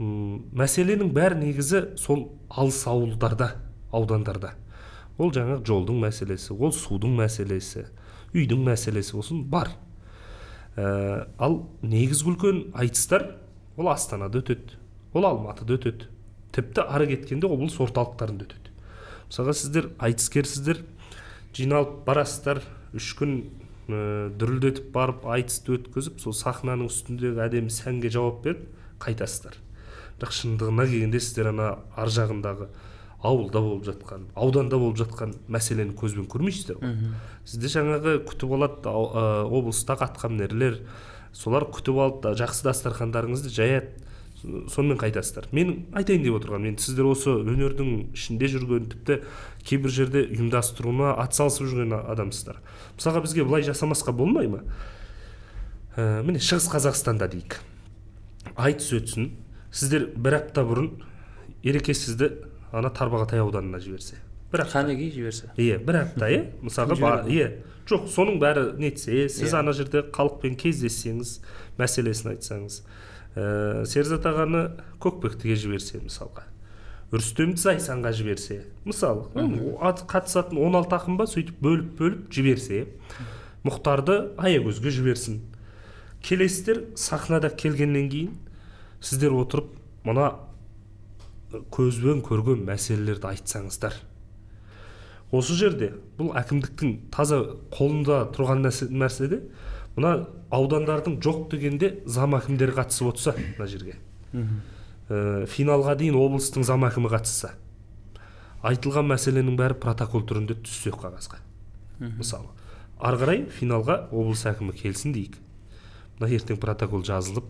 Мәселенің бәрі негізі сол алыс ауылдарда, аудандарда. Ол жаңағы жолдың мәселесі, ол судың мәселесі, үйдің мәселесі болсын бар. Ал негізгі үлкен айтыстар ол Астанада өтеді, ол Алматыда өтеді, тіпті ары кеткенде облыс орталықтарында өтеді. Мысалға сіздер айтыскерсіздер, жиналып барасыздар, 3 күн дүрілдетіп барып айтысты өткізіп, сол сахнаның үстіндегі әдемі сәнге жауап беріп қайтасыздар. Бірақ шындығына келгенде сіздер ана ар жағындағы ауылда болып жатқан, ауданда болып жатқан мәселені көзбен көрмейсіздер ғой. Сізде жаңағы күтіп алады облыстағы атқамінерлер, солар күтіп алып жақсы дастархандарыңызды жаяды, сонымен қайтасыздар. Мен айтайын деп отырғаным, енді сіздер осы өнердің ішінде жүрген, тіпті кейбір жерде ұйымдастыруына атсалысып жүрген адамсыздар. Мысалға бізге былай жасамасқа болмай ма? Міне Шығыс Қазақстанда дейік. Айтыс өтсін. Сіздер бір апта бұрын Ереке сізді ана Тарбағатай ауданына жіберсе. Бір апта. Қанеги жіберсе. Иә, бір апта, иә. Мысалға, иә. Жоқ, соның бәрі нетсе, сіз ана жерде халықпен кездессеңіз, мәселесін айтсаңыз. Серзат ағаны Көкпектіге жіберсе, мысалға. Рүстемді Зайсанға жіберсе, мысалы, қатысатын 16 ақын ба, сөйтіп бөліп-бөліп жіберсе. Мұхтарды Аягөзге жіберсін. Келесіздер, сахнада келгеннен кейін сіздер отырып мына көзбен көрген мәселелерді айтсаңыздар. Осы жерде бұл әкімдіктің таза қолында тұрған нәрседе мына аудандардың жоқ дегенде зам әкімдері қатысып отырса мына жерге. Финалға дейін облыстың зам әкімі қатысса, айтылған мәселенің бәрі протокол түрінде түссе қағазға. Мысалы, ары қарай финалға облыс әкімі келсін дейік. Мына ертең протокол жазылып,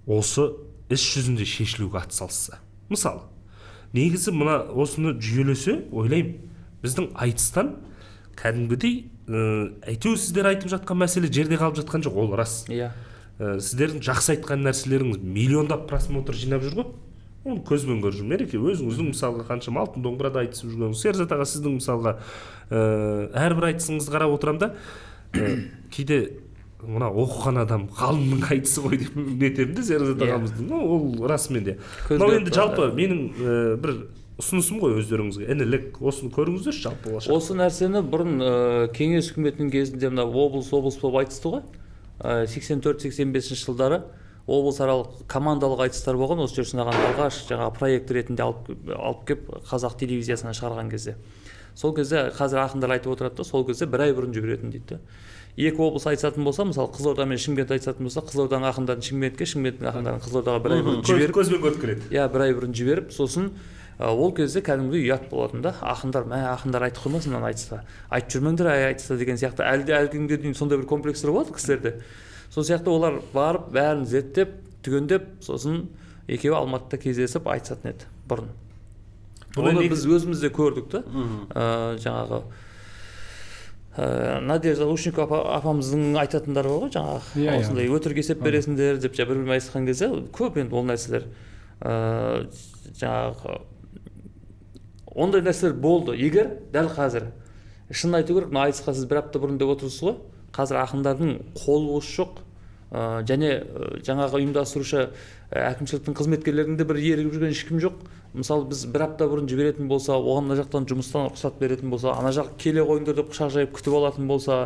осы іс жүзінде шешілуге атсалысса. Мысалы, негізі мына осыны жүйелесе, ойлаймын, біздің айтыстан кәдімгідей әйтеуір сіздер айтып жатқан мәселе жерде қалып жатқан жоқ, ол рас. Иә. Сіздердің жақсы айтқан нәрселеріңіз миллиондап просмотр жинап жүр ғой. Оны көзбен көріп жүрмін. Мереке, өзіңіздің мысалға қаншама алтын домбырада айтысып жүргеніңіз, Серзат аға, сіздің мысалға әрбір айтысыңызды қарап отырамын да, кейде мына оқыған адам ғалымның айтысы ғой деп нетемін де Серзат ағамыздың. Ол расымен де. Мынау енді жалпы менің бір ұсынысым ғой өздеріңізге, інілік, осыны көріңіздерші жалпы болашақ. Осы нәрсені бұрын кеңес үкіметінің кезінде мына облыс болып айтысты ғой. 84-85 жылдары облысаралық командалық айтыстар болған. Осы Жүрсін ағаның алғаш жаңағы проект ретінде алып кеп қазақ телевизиясына шығарған кезде. Сол кезде қазір ақындар айтып отырады да, сол кезде бір ай бұрын жіберетін дейді. Екі облыс айтысатын болса, мысалы Қызылорда мен Шымкент айтысатын болса, Қызылорданың ақындарын Шымкентке, Шымкенттің ақындарын Қызылордаға бір ай бұрын жіберіп, көзбен көріп келеді. Иә, бір ай бұрын жіберіп, сосын ол кезде кәдімгідей ұят болатын да. Ақындар, мә, ақындар айтып қоймасын мынаны айтыста. Айтып жүрмеңдер, ай айтыста деген сияқты. Әлі де әлі күнге дейін сондай бір комплекстер болады кісілерде. Сол сияқты олар барып бәрін зерттеп, түгендеп, сосын екеуі Алматыда кездесіп айтысатын еді бұрын. Оны біз өзіміз де көрдік та. Жаңағы Надежда Лушникова апамыздың айтатындары бар ғой, жаңағы осындай өтірік есеп бересіңдер деп бір-бірімен айтысқан кезде көп енді ол нәрселер жаңағы ондай нәрселер болды. Егер дәл қазір шынын айту керек, мына айтысқа сіз бір апта бұрын деп отырсыз ғой, қазір ақындардың қолы бос жоқ, және жаңағы ұйымдастырушы әкімшіліктің қызметкерлерінің де бір ерігіп жүрген ешкім жоқ. Мысалы, біз бір апта бұрын жіберетін болса, оған мына жақтан жұмыстан рұқсат беретін болса, ана жақ келе қойыңдар деп құшақ жайып күтіп алатын болса,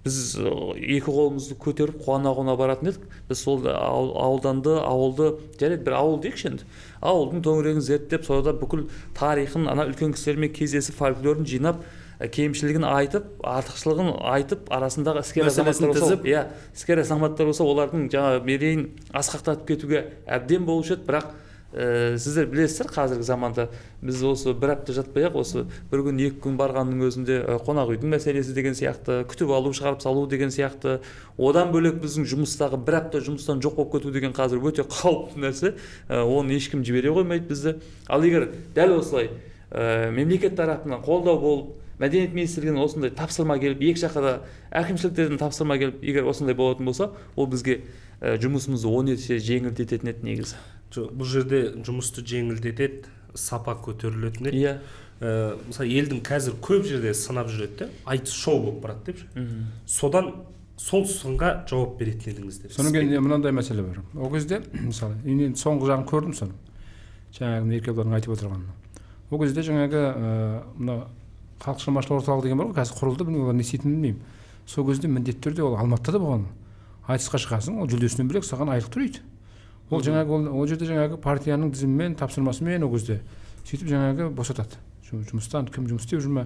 біз екі қолымызды көтеріп қуана-қуана баратын едік. Біз сол ауылды, жарайды бір ауыл дейікші енді, ауылдың төңірегін зерттеп, сонда бүкіл тарихын, ана үлкен кісілермен кездесіп, фольклорын жинап, кемшілігін айтып, артықшылығын айтып, арасындағы іскер азаматтар болса, иә, іскер азаматтар болса, олардың жаңағы мерейін асқақтатып кетуге әбден болушы еді. Бірақ сіздер білесіздер, қазіргі заманда біз осы бір апта жатпай-ақ, осы бір күн, екі күн барғанның өзінде қонақ үйдің мәселесі деген сияқты, күтіп алу, шығарып салу деген сияқты, одан бөлек біздің жұмыстағы бір апта жұмыстан жоқ болып кету деген қазір өте қауіпті нәрсе, оны ешкім жібере қоймайды бізді. Ал егер дәл осылай мемлекет тарапынан қолдау болып, мәдениет министрлігінен осындай тапсырма келіп, екі жаққа да әкімшіліктерден тапсырма келіп, егер осындай болатын болса, ол бізге жұмысымызды 10 есе жеңілдететін еді негізі. Жоқ, бұл жерде жұмысты жеңілдетеді, сапа көтерілетін еді. Иә. Мысалы, елдің қазір көп жерде сынап жүреді де, айтыс шоу болып барады деп. Содан сол сынға жауап беретін едіңіздер. Содан кейін мынандай мәселе бар. Ол кезде, мысалы, мен соңғы жағын көрдім соны. Жаңағы Еркебұланның айтып отырғанын. Ол кезде жаңағы мына халық шығармашылық орталығы деген бар ғой, қазір құрылды, білмеймін, олар не істейтінін білмеймін. Сол кезде міндетті түрде ол Алматыда да болған. Айтысқа шығасың, ол жүлдесінен бөлек саған айлық төлейді. Ол жаңағы ол жерде жаңағы партияның тізімімен, тапсырмасымен ол кезде сөйтіп жаңағы босатады. Жұмыстан кім жұмыс істеп жүр ме,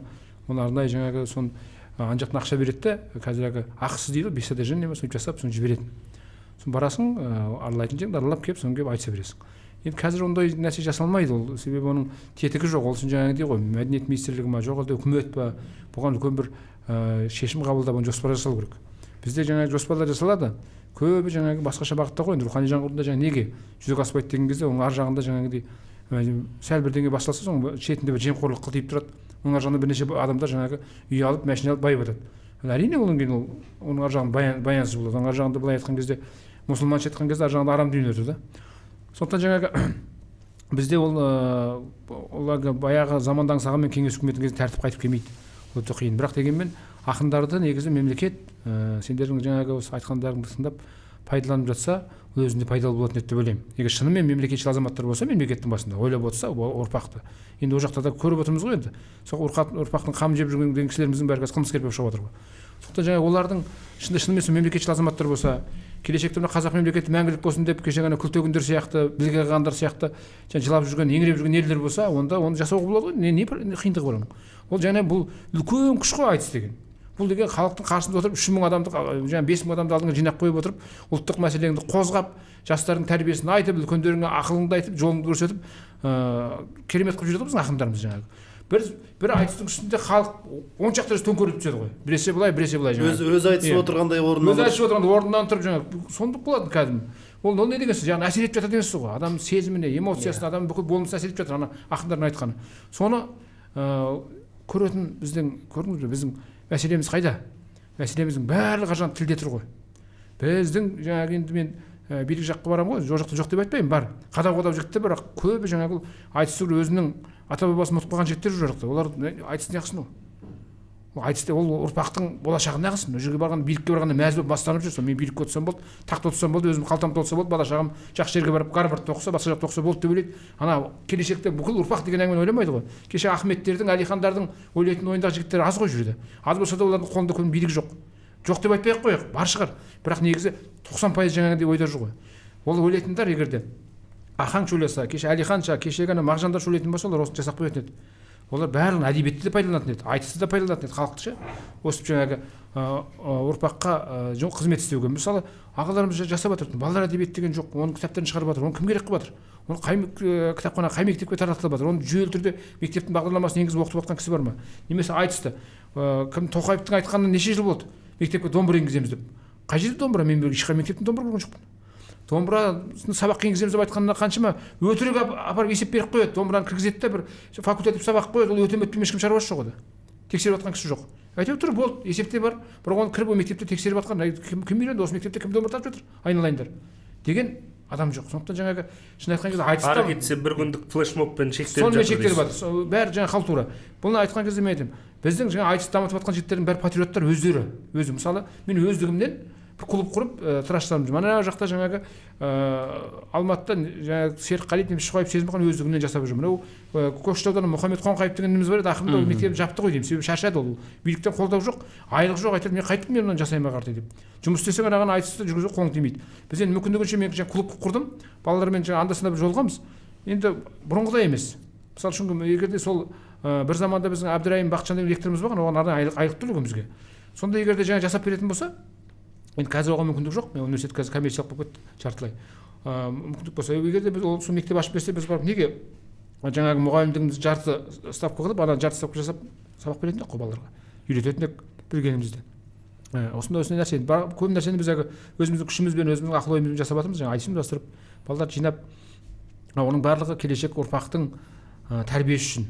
оны арнайы жаңағы сон ана жақтан ақша береді де, қазіргі ақысыз дейді ғой, без содержания ма, сөйтіп жасап соны жібереді. Соны барасың, аралайтын жеріңді аралап келіп, соны келіп айтыса бересің. Енді қазір ондай нәрсе жасалмайды ол, себебі оның тетігі жоқ. Ол үшін жаңағыдей ғой, мәдениет министрлігі ма, жоқ әлде үкімет па, бұған үлкен бір шешім қабылдап, оны жоспар жасалу керек. Бізде жаңағы жоспарлар жасалады, көбі жаңағы басқаша бағытта ғой. Енді рухани жаңғыруда жаңа неге жүзеге аспайды деген кезде, оның ар жағында жаңағыдей сәл бірдеңе басталса, соның шетінде бір жемқорлық қылтиып тұрады. Оның ар жағында бірнеше адамдар жаңағы үй алып, машина алып байып жатады. Әрине, одан кейін ол оның ар жағында баянсыз болады. Оның ар жағында былай айтқан кезде, мұсылманша айтқан кезде ар жағында арам дүниелер тұр да. Сондықтан жаңағы бізде ол баяғы замандағы аңсағанмен кеңес үкіметінің кезінде тәртіп қайтып келмейді. Өте қиын. Бірақ дегенмен ақындарды негізі мемлекет сендердің жаңағы осы айтқандарыңды тыңдап пайдаланып жатса, Өзінде пайдалы болатын еді деп ойлаймын. Егер шынымен мемлекетшіл азаматтар болса, мемлекеттің басында ойлап отырса, ұрпақты. Енді ол жақта да көріп отырмыз ғой енді. Сол ұрпақтың қамын жеп жүрген деген кісілеріміздің бәрі қазір қылмыскер болып шығып отыр ғой. Сондықтан жаңағы олардың шынымен сол мемлекетшіл азаматтар болса, келешекте мына қазақ мемлекеті мәңгілік болсын деп кеше ғана Күлтегіндер сияқты, Білге қағандар сияқты және жылап жүрген, еңіреп жүрген ерлер болса, онда оны жасауға болады ғой. Не қиындығы бар оның? Ол және бұл үлкен күш қой айтыс деген. Бұл деген халықтың қарсысында отырып 3000 адамды, жаңа 5000 адамды алдыңа жинап қойып отырып, ұлттық мәселеңді қозғап, жастардың тәрбиесін айтып, үлкендеріңе ақылыңды айтып, жолыңды көрсетіп, керемет қылып жүреді ғой біздің ақындарымыз жаңағы. Бір айтыстың үстінде халық он шақты рет төңкеріліп түседі ғой. Біресе былай, біресе былай жаңағы. Өзі айтысып отырғандай орнынан. Өзі айтысып отырғандай орнынан тұрып жаңағы сұмдық болады кәдімгі. Ол не деген сөз? Яғни әсер етіп жатыр деген сөз ғой. Адам сезіміне, эмоциясына, адам бүкіл болмысына әсер етіп жатыр ана ақындардың айтқаны. Соны көретін біздің, көрдіңіз бе, біздің мәселеміз қайда? Мәселеміздің барлығы жаңа тілде тұр ғой. Біздің жаңағы енді мен билік жаққа барамын ғой, жоқ жақта жоқ деп айтпаймын, бар. Қадау-қадау жігіттер, бірақ көбі жаңағы айтыс өзінің ата-бабасын ұмытып қалған жігіттер жүр жақта. Олар айтыс неғысын ол? Айтыс ол ұрпақтың болашағы неғысын? Ол жерге барған, билікке барғанда мәз болып мастанып жүр. Сол мен билікке отырсам болды, тақта отырсам болды, өзім қалтам толса болды, бала шағам жақсы жерге барып Гарвардта оқыса, басқа жақта оқыса болды деп ойлайды. Ана келешекте бүкіл ұрпақ деген әңгімені ойламайды ғой. Кеше Ахметтердің, Әлихандардың ойлайтын ойындағы жігіттер аз ғой жерде. Аз болса да олардың қолында көп билік жоқ. Жоқ деп айтпай ақ қояйық, бар шығар. Бірақ негізі 90% жаңағыдай ойда жүр ғой. Ол ойлайтындар егер де Ахаң сөйлесе, кеше Әлиханша, кешегі ана Мағжандар сөйлейтін болса, олар осыны жасап қоятын еді. Олар барлығын әдебиетті де пайдаланатын еді, айтысты да пайдаланатын еді, халықты ше. Өстіп жаңағы ұрпаққа қызмет істеуге. Мысалы, ағаларымыз жасап жатыр, балалар әдебиеті деген жоқ, оның кітаптарын шығарып жатыр, оны кім керек қылып жатыр? Оны қай кітапхана, қай мектепке таратылып жатыр? Оны жүйелі түрде мектептің бағдарламасын енгізіп оқытып жатқан кісі бар ма? Немесе айтысты. Кім Тоқаевтың айтқанына неше жыл болды? Мектепке домбыра енгіземіз деп. Қай жерде домбыра? Мен ешқай мектептен домбыра көрген жоқпын. Домбыраны сабаққа енгіземіз деп айтқанына қаншама өтірік апарып есеп беріп қояды. Домбыраны кіргізеді де бір факультатив сабақ қояды, ол өте ме өтпей ме ешкім шаруасы жоқ онда. Тексеріп жатқан кісі жоқ. Әйтеуір тұр, болды, есепте бар. Бірақ оны кіріп ол мектепте тексеріп жатқан, кім үйренді, осы мектепте кім домбыра тартып жатыр, айналайындар деген адам жоқ. Сондықтан жаңағы шын айтқан кезде айтыстан ары кетсе бір күндік флешмобпен шектеліп жатыр. Сонымен шектеліп жатыр. Бәрі жаңа халтура. Бұны айтқан кезде мен айтамын, біздің жаңа айтыс дамытып жатқан жігіттердің бәрі патриоттар өздері. Өзі мысалы, мен өздігімнен бір клуб құрып, тырашсам, мына жақта жаңағы Алматыда жаңағы Серік Қалиев немесе Шұғайып Сезімхан өздігінен жасап жүр. Мынау Көкшетаудан Мұхаммед Қоңқаев деген ініміз бар еді, ақырында ол мектебін жапты ғой деймін. Себебі шаршады ол. Биліктен қолдау жоқ, айлық жоқ, айтады, мен қайтып мен мынаны жасаймын ары қарай деп. Жұмыс істесең анаған айтысты жүргізу қолың тимейді. Біз енді мүмкіндігінше мен жаңа клуб құрдым, балалармен жаңа анда-санда бір жолығамыз. Енді бұрынғыдай емес. Мысалы үшін, егер де сол бір заманда біздің Әбдірайым Бақытжан деген ректорымыз болған, оған арнайы айлық төлеген бізге. Сонда егер де жаңа жасап беретін болса, енді қазір оған мүмкіндік жоқ. Мен университет қазір коммерциялық болып кетті жартылай. Мүмкіндік болса, егер де біз ол сол мектеп ашып берсе, біз барып неге жаңағы мұғалімдігімізді жарты ставка қылып, ана жарты ставка жасап сабақ беретін едік қой балаларға, үйрететін едік білгенімізді. Осындай осындай нәрсе, көп нәрсені біз өзіміздің күшімізбен, өзіміздің ақыл ойымызбен жасап жатырмыз, жаңа айтыс ұйымдастырып, балаларды жинап, оның барлығы келешек ұрпақтың тәрбиесі үшін.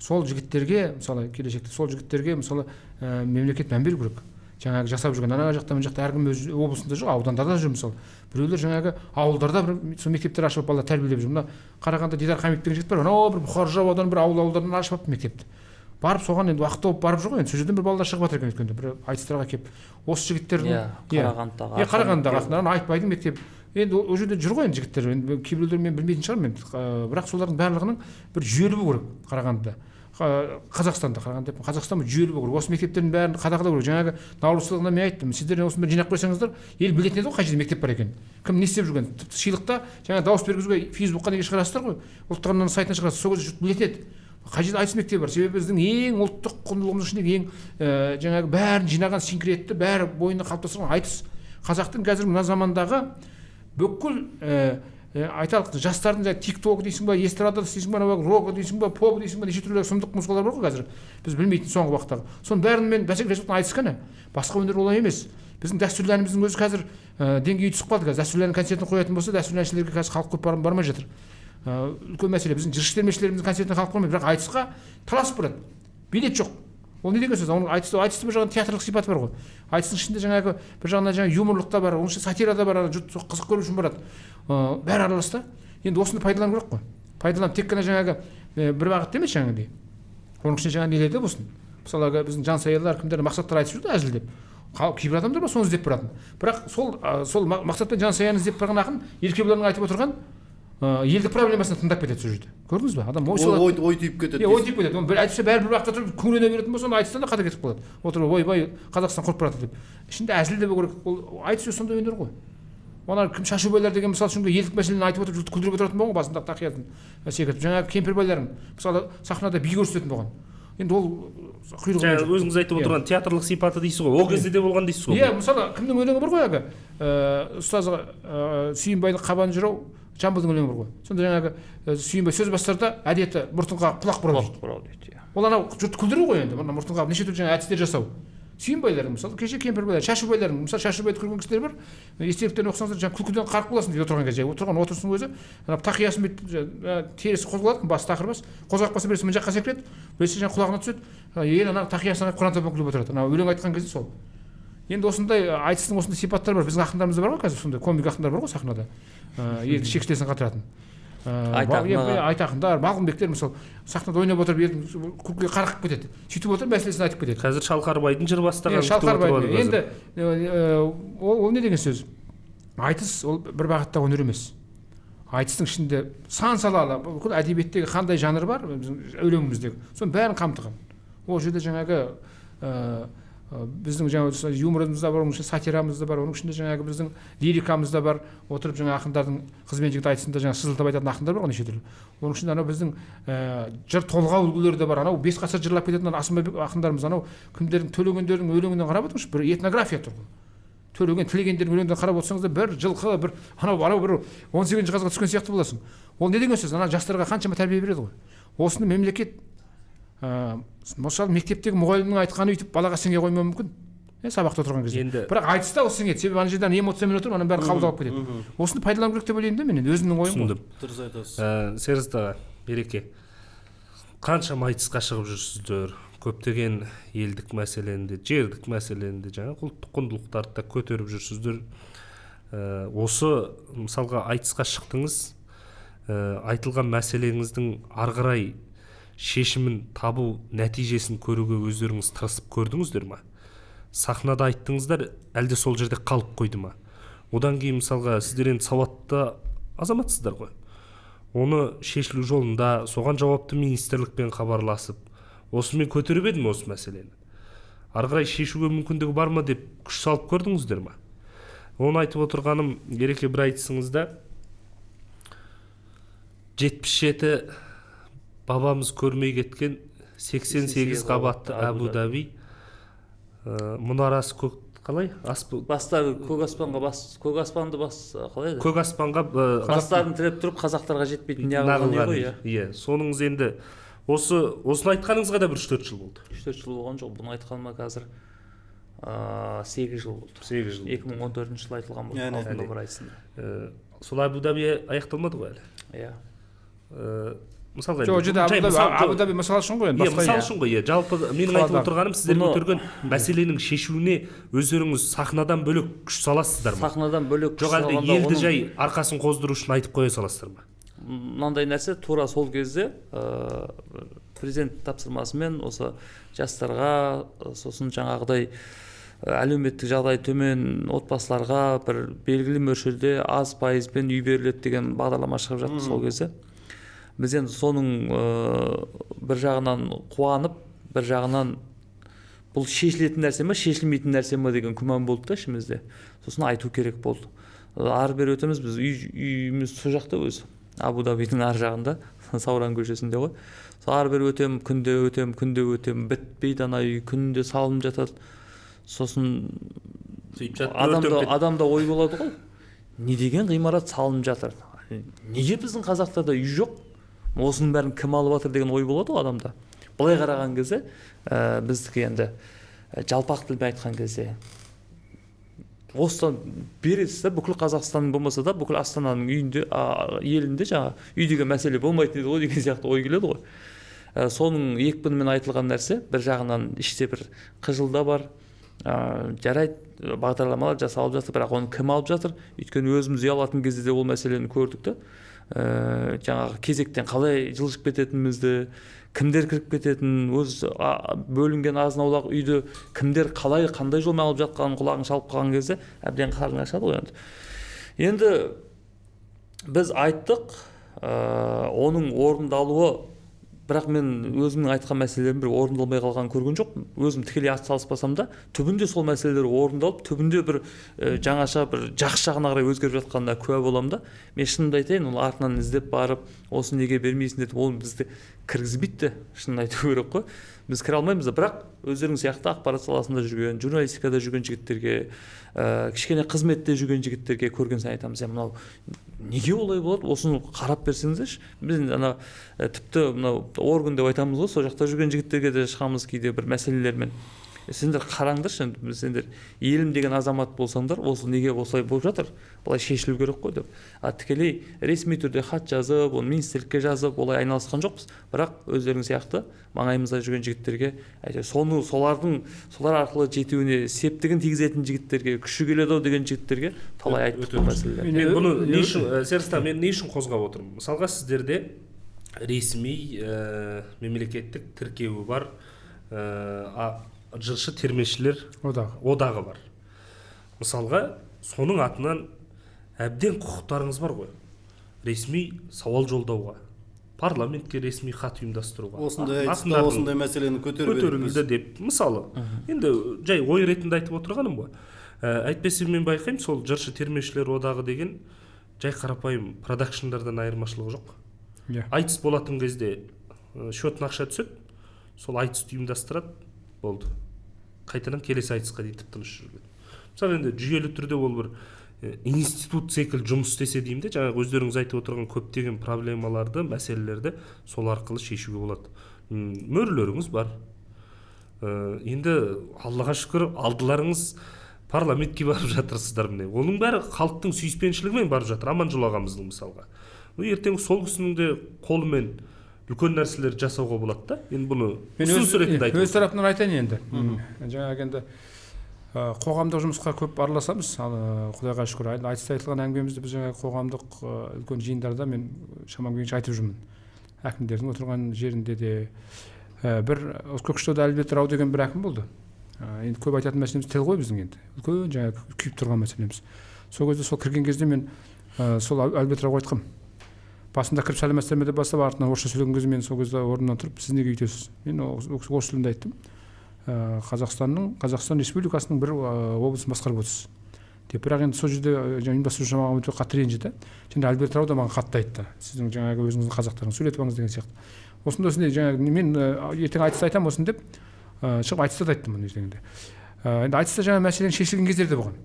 Сол жігіттерге, мысалы, келешекте сол жігіттерге, мысалы, мемлекет мән беру керек. Жаңағы жасап жүрген ана жақта, мына жақта әркім өз облысында жүр, аудандарда жүр мысалы. Біреулер жаңағы ауылдарда бір сол мектептер ашып бала тәрбиелеп жүр. Мына Қарағандыда Дидар Хамитов деген жігіт бар, анау бір Бұхар жырау ауданы бір ауыл-ауылдардан ашып алыпты мектепті. Барып соған енді уақыт тауып барып жүр ғой, енді сол жерден бір балалар шығып жатыр екен өткенде, бір айтыстарға келіп. Осы жігіттердің Қарағандыдағы, Қарағандыдағы ақындар, Айтбайдың мектебі. Енді ол жерде жүр ғой енді жігіттер, енді кейбіреулер мен білмейтін шығармын енді, бірақ солардың барлығының бір жүйелі болу керек Қарағандыда. Қазақстанда, Қарағанды деп, Қазақстан жүйелі болу керек. Осы мектептердің бәрін қадағалау керек. Жаңағы Наурыз сыйлығында мен айттым, сіздер осыны жинап қойсаңыздар, ел білетін еді ғой қай жерде мектеп бар екенін. Кім не істеп жүргенін. Тіпті сыйлықта жаңа дауыс бергізуге Фейсбукқа неге шығарасыздар ғой, ұлттық арнаның сайтына шығарасыз, сол кезде жұрт білетін еді. Қай жерде айтыс мектебі бар. Себебі біздің ең ұлттық құндылығымыздың ішіндегі ең жаңағы бәрін жинаған синкретті, бәрі бойына қалыптастырған айтыс. Қазақтың қазір мына замандағы бүкіл айталық жастардың жаңағы тик-ток дейсің ба, эстрада дейсің ба, рок дейсің ба, поп дейсің ба, неше түрлі сұмдық музыкалар бар ғой қазір. Біз білмейтін соңғы уақыттағы. Соның бәрімен бәсекелесіп жатқан айтыс қана. Басқа өнер олай емес. Біздің дәстүрлі әніміздің өзі қазір деңгейі түсіп қалды қазір. Дәстүрлі ән концертін қоятын болса, дәстүрлі әншілерге қазір халық көп бармай жатыр. Үлкен мәселе. Біздің жыршы термешілеріміздің концертіне халық бармайды, бірақ айтысқа таласып барады. Билет жоқ. Ол не деген сөз? Оның айтыстың бір жағынан театрлық сипаты бар ғой. Айтыстың ішінде жаңағы бір жағынан жаңағы юморлық та бар, оның ішінде сатира да бар, жұрт қызық көру үшін барады. Бәрі аралас та. Енді осыны пайдалану керек қой. Пайдаланып тек қана жаңағы бір бағытта емес жаңағыдай. Оның ішінде жаңағы нелер де болсын. Мысалы, біздің жансаялар, кімдер, мақсаттар айтып жүрді әзілдеп. Кейбір адамдар бар соны іздеп баратын. Бірақ сол Мақсат пен Жансаяны іздеп барған ақын Еркебұланның айтып отырған елдік проблемасын тыңдап кетеді сол жерде. Көрдіңіз бе? Адам ой ой түйіп кетеді. Ой түйіп кетеді. Оны әйтпесе бәрі бір уақытта тұрып күңірене беретін болса, оны айтыстан да қата кетіп қалады. Отырып ойбай Қазақстан құрып барады деп. Ішінде әзіл де болу керек. Ол айтыс өзі сондай өнер ғой. Ана кім Шашубайлар деген мысал үшін елдік мәселені айтып отырып жұртты күлдіріп отыратын болған ғой, басындағы тақиясын секіртіп. Жаңағы кемпірбайларың мысалы сахнада би көрсететін болған. Енді ол құйрығы өзіңіз айтып отырған театрлық сипаты дейсіз ғой, ол кезде де болған дейсіз ғой. Иә, мысалы кімнің өлеңі бар ғой әлгі ұстаз Сүйінбайлық Қабан жырау Жамбылдың өлеңі бар ғой. Сонда жаңағы Сүйінбай сөз бастарда әдеті мұртын қағып құлақ бұрау дейді. Бұрау дейді, иә. Ол анау жұртты күлдіру ғой енді, мына мұртын қағып неше түрлі жаңағы әдістер жасау. Сүйінбайлардың мысалы кеше кемпірбайлар, Шашубайлардың мысалы Шашубайды көрген кісілер бар, естеліктерін оқысаңыздар жаңағы күлкіден қарқ боласың дейді отырған кезде. Отырған отырысының өзі ана тақиясын бүйтіп терісі қозғалады, басы тақыр бас, қозғалып қалса біресе мына жаққа секіреді, біресе жаңағы құлағына түседі, ел ана тақиясын құран топан күліп отырады. Ана өлең айтқан кезде сол. Енді осындай айтыстың осындай сипаттары бар. Біздің ақындарымызда бар ғой қазір сондай комик ақындар бар ғой сахнада. Елді шекшілесін қатыратын. Айтақындар, Балғынбектер мысалы сахнада ойнап отырып елдің күлкіге қарқып кетеді. Сөйтіп отырып мәселесін айтып кетеді. Қазір Шалқарбайдың жыр бастағанын күтіп отырады. Енді ол не деген сөз? Айтыс ол бір бағыттағы өнер емес. Айтыстың ішінде сан салалы бүкіл әдебиеттегі қандай жанр бар біздің өлеңіміздегі, соның бәрін қамтыған. Ол жерде жаңағы біздің жаңағы юморымыз да бар, оның ішінде сатирамыз да бар, оның ішінде жаңағы біздің лирикамыз да бар. Отырып жаңа ақындардың қыз бен жігіт айтысында жаңа сызылтып айтатын ақындар бар ғой неше түрлі. Оның ішінде анау біздің жыр толғау үлгілері де бар. Анау бес ғасыр жырлап кететін Асымбай ақындарымыз, анау кімдердің Төлегендердің өлеңінен қарап отырыңызшы, бір этнография тұр ғой. Төлеген Тілегендердің өлеңінен қарап отырсаңыз да бір жылқы, бір анау бір 18-ші ғасырға түскен сияқты боласың. Ол не деген сөз? Ана жастарға қаншама тәрбие береді ғой. Осыны мемлекет мысалы мектептегі мұғалімнің айтқаны өйтіп балаға сіңе қоймауы мүмкін. Сабақта отырған кезде. Енді бірақ айтыста ол сіңеді. Себебі ана жерден эмоциямен отырып, ананың бәрін қабылдап алып кетеді. Осыны пайдалану керек деп ойлаймын да мен енді өзімнің ойым ғой. Дұрыс айтасыз. Серік аға, Ереке, қаншама айтысқа шығып жүрсіздер, көптеген елдік мәселені де, жердік мәселені де, жаңа ұлттық құндылықтарды да көтеріп жүрсіздер. Осы мысалға айтысқа шықтыңыз, айтылған мәселеңіздің ары қарай шешімін табу нәтижесін көруге өздеріңіз тырысып көрдіңіздер ма? Сахнада айттыңыздар, әлде сол жерде қалып қойды ма? Одан кейін мысалға сіздер енді сауатты азаматсыздар ғой. Оны шешілу жолында соған жауапты министрлікпен хабарласып, осымен көтеріп едім осы мәселені. Ары қарай шешуге мүмкіндігі бар ма деп күш салып көрдіңіздер ма? Оны айтып отырғаным, Ереке, бір айтысыңызда 77 бабамыз көрмей кеткен 88 қабатты Әбу-Даби мұнарасы көк қалай? Бастары көк аспанға бас, көк аспанды бас қалай еді? Көк аспанға бастарын тіреп тұрып қазақтарға жетпейтін неғылған ғой, иә. Иә, соныңыз енді осыны айтқаныңызға да бір 3-4 жыл болды. 3-4 жыл болған жоқ, бұны айтқаныма қазір 8 жыл болды. 8 жыл. 2014 жылы айтылған болды, алтын домбыра айтысында. Сол Әбу-Даби аяқталмады ғой әлі. Иә. Мысалға жоқ, жерде Абу-Даби мысал үшін ғой енді, басқа. Мысал үшін ғой, иә. Жалпы менің айтып отырғаным, сіздер көтерген мәселенің шешуіне өздеріңіз сахнадан бөлек күш саласыздар ма? Сахнадан бөлек күш жоқ, әлде елді жай арқасын қоздыру үшін айтып қоя саласыздар ма? Мынандай нәрсе тура сол кезде президент тапсырмасымен осы жастарға, сосын жаңағыдай әлеуметтік жағдай төмен отбасыларға бір белгілі мөлшерде аз пайызбен үй беріледі деген бағдарлама шығып жатты сол кезде. Біз енді соның бір жағынан қуанып, бір жағынан бұл шешілетін нәрсе ме, шешілмейтін нәрсе ме деген күмән болды да ішімізде. Сосын айту керек болды. Ары бері өтеміз, біз үйіміз сол жақта өзі, Абу-Дабидің ар жағында, Сауран көшесінде ғой. Сол ары бері өтем, күнде өтем, күнде өтем, бітпейді ана үй, күнде салынып жатады. Сосын адамда ой болады ғой. Не деген ғимарат салынып жатыр? Неге біздің қазақтарда үй жоқ? Осының бәрін кім алып жатыр деген ой болады ғой адамда. Былай қараған кезде, біздікі енді жалпақ тілмен айтқан кезде осыдан бересіз да, бүкіл Қазақстан болмаса да бүкіл Астананың үйінде, елінде жаңа үй деген мәселе болмайтын еді ғой деген сияқты ой келеді ғой. Соның екпінімен айтылған нәрсе, бір жағынан іште бір қыжыл да бар. Жарайды, бағдарламалар жасалып жатыр, бірақ оны кім алып жатыр? Өйткені өзіміз үй алатын кезде де ол мәселені көрдік те. Жаңағы кезектен қалай жылжып кететінімізді, кімдер кіріп кететінін, өз бөлінген азын-аулақ үйді кімдер қалай қандай жолмен алып жатқанын құлағың шалып қалған кезде әбден қарның ашады ғой енді. Енді біз айттық, оның орындалуы, бірақ мен өзімнің айтқан мәселелерім бір орындалмай қалғанын көрген жоқпын. Өзім тікелей атсалыспасам да, түбінде сол мәселелер орындалып, түбінде бір жаңаша бір жақсы жағына қарай өзгеріп жатқанына куә боламын да. Мен шынымды айтайын, ол артынан іздеп барып, осы неге бермейсің деп, оны бізді кіргізбейді де, шынын айту керек қой. Біз кіре алмаймыз да, бірақ өздерің сияқты ақпарат саласында жүрген, журналистикада жүрген жігіттерге, кішкене қызметте жүрген жігіттерге көрген сайын айтамыз, мынау неге олай болады, осыны қарап берсеңіздерші. Біз ана тіпті мынау орган деп айтамыз ғой, сол жақта жүрген жігіттерге де шығамыз кейде бір мәселелермен. Сендер қараңдаршы, енді сендер елім деген азамат болсаңдар, осы неге осылай болып жатыр, былай шешілу керек қой деп. А тікелей ресми түрде хат жазып, оны министрлікке жазып, олай айналысқан жоқпыз. Бірақ өздерің сияқты маңайымызда жүрген жігіттерге, әйтеуір соны солар арқылы жетуіне септігін тигізетін жігіттерге, күші келеді ау деген жігіттерге талай айттық бұл мәселелерді. Мен бұны не үшін, Серістан, мен не үшін қозғап отырмын? Мысалға, сіздерде ресми мемлекеттік тіркеуі бар, жыршы термешілер одағы бар. Мысалға, соның атынан әбден құқықтарыңыз бар ғой. Ресми сауал жолдауға, парламентке ресми хат ұйымдастыруға. Осындай айтыста осындай мәселені көтерілді деп. Мысалы, енді жай ой ретінде айтып отырғаным ғой. Әйтпесе мен байқаймын, сол жыршы термешілер одағы деген жай қарапайым продакшндардан айырмашылығы жоқ. Айтыс болатын кезде счетына ақша түседі, сол айтысты ұйымдастырады, болды. Қайтадан келесі айтысқа дейін тып-тыныш жүрген. Мысалы, енді жүйелі түрде ол бір институт секілді жұмыс істесе деймін де, жаңағы өздеріңіз айтып отырған көптеген проблемаларды, мәселелерді сол арқылы шешуге болады. Мөрлеріңіз бар. Енді Аллаға шүкір, алдыларыңыз парламентке барып жатырсыздар міне. Оның бәрі халықтың сүйіспеншілігімен барып жатыр. Аманжол ағамыздың мысалға. Ертең сол кісінің де қолымен үлкен нәрселер жасауға болады да. Енді бұны ұсыныс ретінде айтып. Өз тарапымнан айтайын енді. Жаңағы енді қоғамдық жұмысқа көп араласамыз. Ал Құдайға шүкір, айтыста айтылған әңгімемізді біз жаңағы қоғамдық үлкен жиындарда мен шамам келгенше айтып жүрмін. Әкімдердің отырған жерінде де бір Көкшетауда Әлібек Рау деген бір әкім болды. Енді көп айтатын мәселеміз тіл ғой біздің енді. Үлкен жаңағы күйіп тұрған мәселеміз. Сол кезде сол кірген кезде мен сол Әлібек Рауға айтқам. Басында кіріп сәлеметсіздер ме деп бастап, артынан орысша сөйлеген кезде мен сол кезде орнымнан тұрып, сіз неге өйтесіз? Мен орыс тілінде айттым. Қазақстан Республикасының бір облысын басқарып отырсыз деп. Бірақ енді сол жерде ұйымдастырушы маған өте қатты ренжіді. Және Альберт Рау да маған қатты айтты. Сіздің жаңағы өзіңіздің қазақтарыңыз сөйлетіп алыңыз деген сияқты. Осындай жаңағы мен ертең айтыста айтамын осыны деп шығып айтыста да айттым мұны ертеңінде. Енді айтыста жаңа мәселенің шешілген кездері де болған.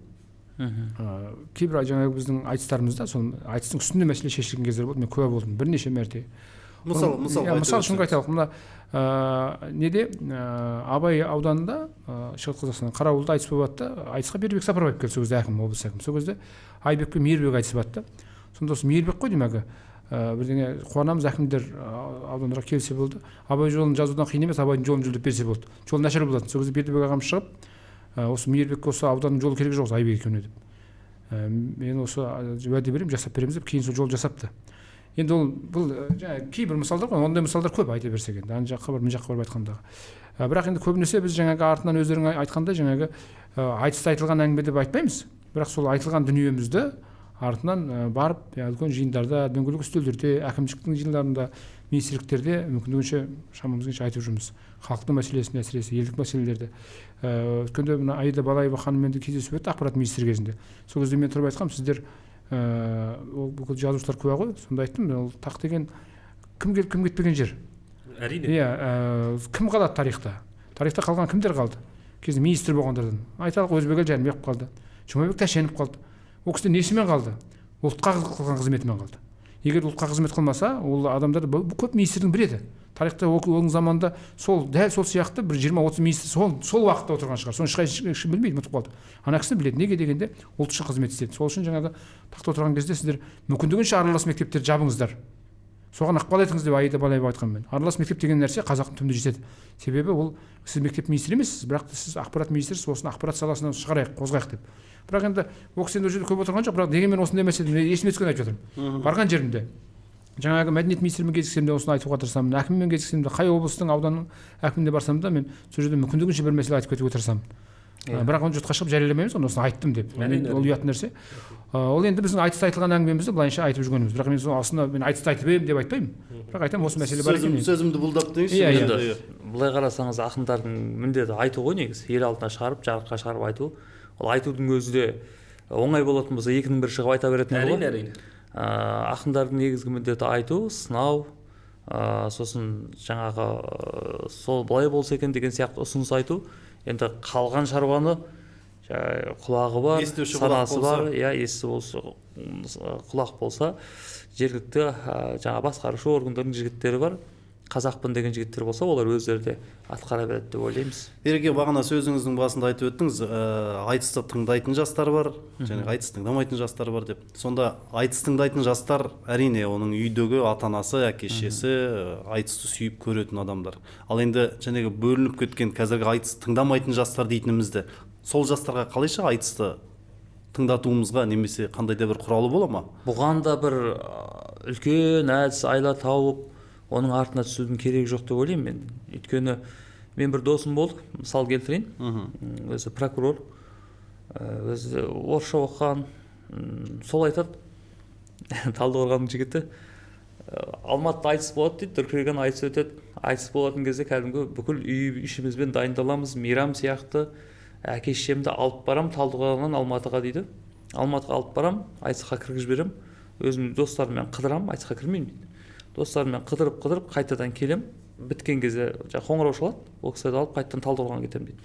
Кейбір жаңағы біздің айтыстарымызда сол айтыстың үстінде мәселе шешілген кездер болды. Мен куә болдым бірнеше мәрте. Мысал үшін айталық, мына неде Абай ауданында, Шығыс Қазақстан Қарауылда айтыс болып жатты. Айтысқа Бердібек Сапарбаев келді, сол кезде әкім, облыс әкімі. Сол кезде Айбек пен Мейірбек айтысып жатты. Сонда осы Мейірбек қой деймін, әлгі бірдеңе қуанамыз, әкімдер аудандарға келсе болды. Абай жолын жазудан қиын емес, Абайдың жолын жөндеп берсе болды. Жол нашар болатын. Сол кезде Бердібек ағам шығып, осы Мейірбекке осы ауданның жолы керек жоқ, Айбек екеуіне деп. Мен осы уәде беремін, жасап береміз деп, кейін сол жол жасапты. Енді ол бұл жаңа кейбір мысалдар ғой, ондай мысалдар көп айта берсек енді, ана жаққа барып, мына жаққа барып айтқандағы. Бірақ енді көбінесе біз жаңағы артынан өздерің айтқандай жаңағы айтыста айтылған әңгіме деп айтпаймыз. Бірақ сол айтылған дүниемізді артынан барып үлкен жиындарда, дөңгелек үстелдерде, әкімшіліктің жиындарында, министрліктерде мүмкіндігінше шамамыз келгенше айтып жүрміз. Халықтың мәселесін, әсіресе елдік мәселелерді. Өткенде мына Аида Балаева ханыммен де кездесу өтті ақпарат министрі кезінде. Сол кезде мен тұрып айтқам, сіздер ол бүкіл жазушылар куә ғой, сонда айттым, ол тақ деген кім келіп кім кетпеген жер. Әрине. Иә, кім қалады тарихта? Тарихта қалған кімдер қалды? Кезінде министр болғандардан. Айталық, Өзбекәлі Жәнібеков қалды, Жұмабек Тәшенов қалды. Ол кісі несімен қалды? Ұлтқа қылған қызметімен қалды. Егер ұлтқа қызмет қылмаса, ол адамдар көп министрдің бірі еді. Тарихта оның заманында сол дәл сол сияқты бір 20-30 министр сол уақытта отырған шығар. Соны ешкім білмейді, ұмытып қалды. Ана кісіні біледі. Неге дегенде ұлт үшін қызмет істеді. Сол үшін жаңағы тақта отырған кезде сіздер мүмкіндігінше аралас мектептерді жабыңыздар. Соған ықпал етіңіз деп Аида Балаева айтқан мен. Аралас мектеп деген нәрсе қазақтың түбінде жетеді. Себебі ол сіз мектеп министрі емессіз, бірақ сіз ақпарат министрісіз, осыны ақпарат саласынан шығарайық, қозғайық деп. Бірақ енді ол кісі енді ол жерде көп отырған жоқ, бірақ дегенмен осындай мәселе есіме түскенін айтып жатырмын. Барған жерімде Жаңағы мәдениет министрімен кездессем де осыны айтуға тырысамын, әкіммен кездессем де, қай облыстың, ауданның әкіміне барсам да, мен сол жерде мүмкіндігінше бір мәселе айтып кетуге тырысамын. Бірақ оны жұртқа шығып жарияламаймыз, оны осыны айттым деп. Ол ұят нәрсе. Ол енді біздің айтыста айтылған әңгімемізді былайынша айтып жүргеніміз. Бірақ мен сол осыны мен айтыста айтып едім деп айтпаймын. Бірақ айтамын, осы мәселе бар екен. Сөзімді бұлдап деңізші. Иә, енді былай қарасаңыз, ақындардың міндеті айту ғой негізі, ел алдына шығарып, жарыққа шығарып айту. Ол айтудың өзі де оңай болатын болса, екінің бірі шығып айта беретін еді ғой. Әрине, әрине. Ақындардың негізгі міндеті айту, сынау, сосын жаңағы сол былай болса екен деген сияқты ұсыныс айту. Енді қалған шаруаны құлағы бар, санасы бар, иә, есі болса, құлақ болса, жергілікті жаңа басқарушы органдардың жігіттері бар, қазақпын деген жігіттер болса, олар өздері де атқара береді деп ойлаймыз. Ереке, бағана сөзіңіздің басында айтып өттіңіз, айтысты тыңдайтын жастар бар, және айтыс тыңдамайтын жастар бар деп. Сонда айтыс тыңдайтын жастар, әрине, оның үйдегі ата-анасы, әке-шешесі айтысты сүйіп көретін адамдар. Ал енді жәнегі бөлініп кеткен қазіргі айтыс тыңдамайтын жастар дейтінімізді, сол жастарға қалайша айтысты тыңдатуымызға немесе қандай да бір құралы бола ма? Бұған да бір үлкен әдіс айла тауып, оның артына түсудің керегі жоқ деп ойлаймын мен. Өйткені мен бір досым болды, мысал келтірейін. Өзі прокурор, өзі орысша оқыған, сол айтады, Талдықорғанның жігіті, Алматыда айтыс болады дейді, дүркіреген айтыс өтеді. Айтыс болатын кезде кәдімгі бүкіл үй ішімізбен дайындаламыз, мейрам сияқты. Әке шешемді алып барам Талдықорғаннан Алматыға дейді. Алматыға алып барам, айтысқа кіргізіп жіберем. Өзім достарыммен қыдырам, айтысқа кірмеймін дейді. Достарыммен қыдырып-қыдырып қайтадан келем, біткен кезде қоңырау шалады, ол кісілерді алып қайтадан Талдықорғанға кетемін дейді.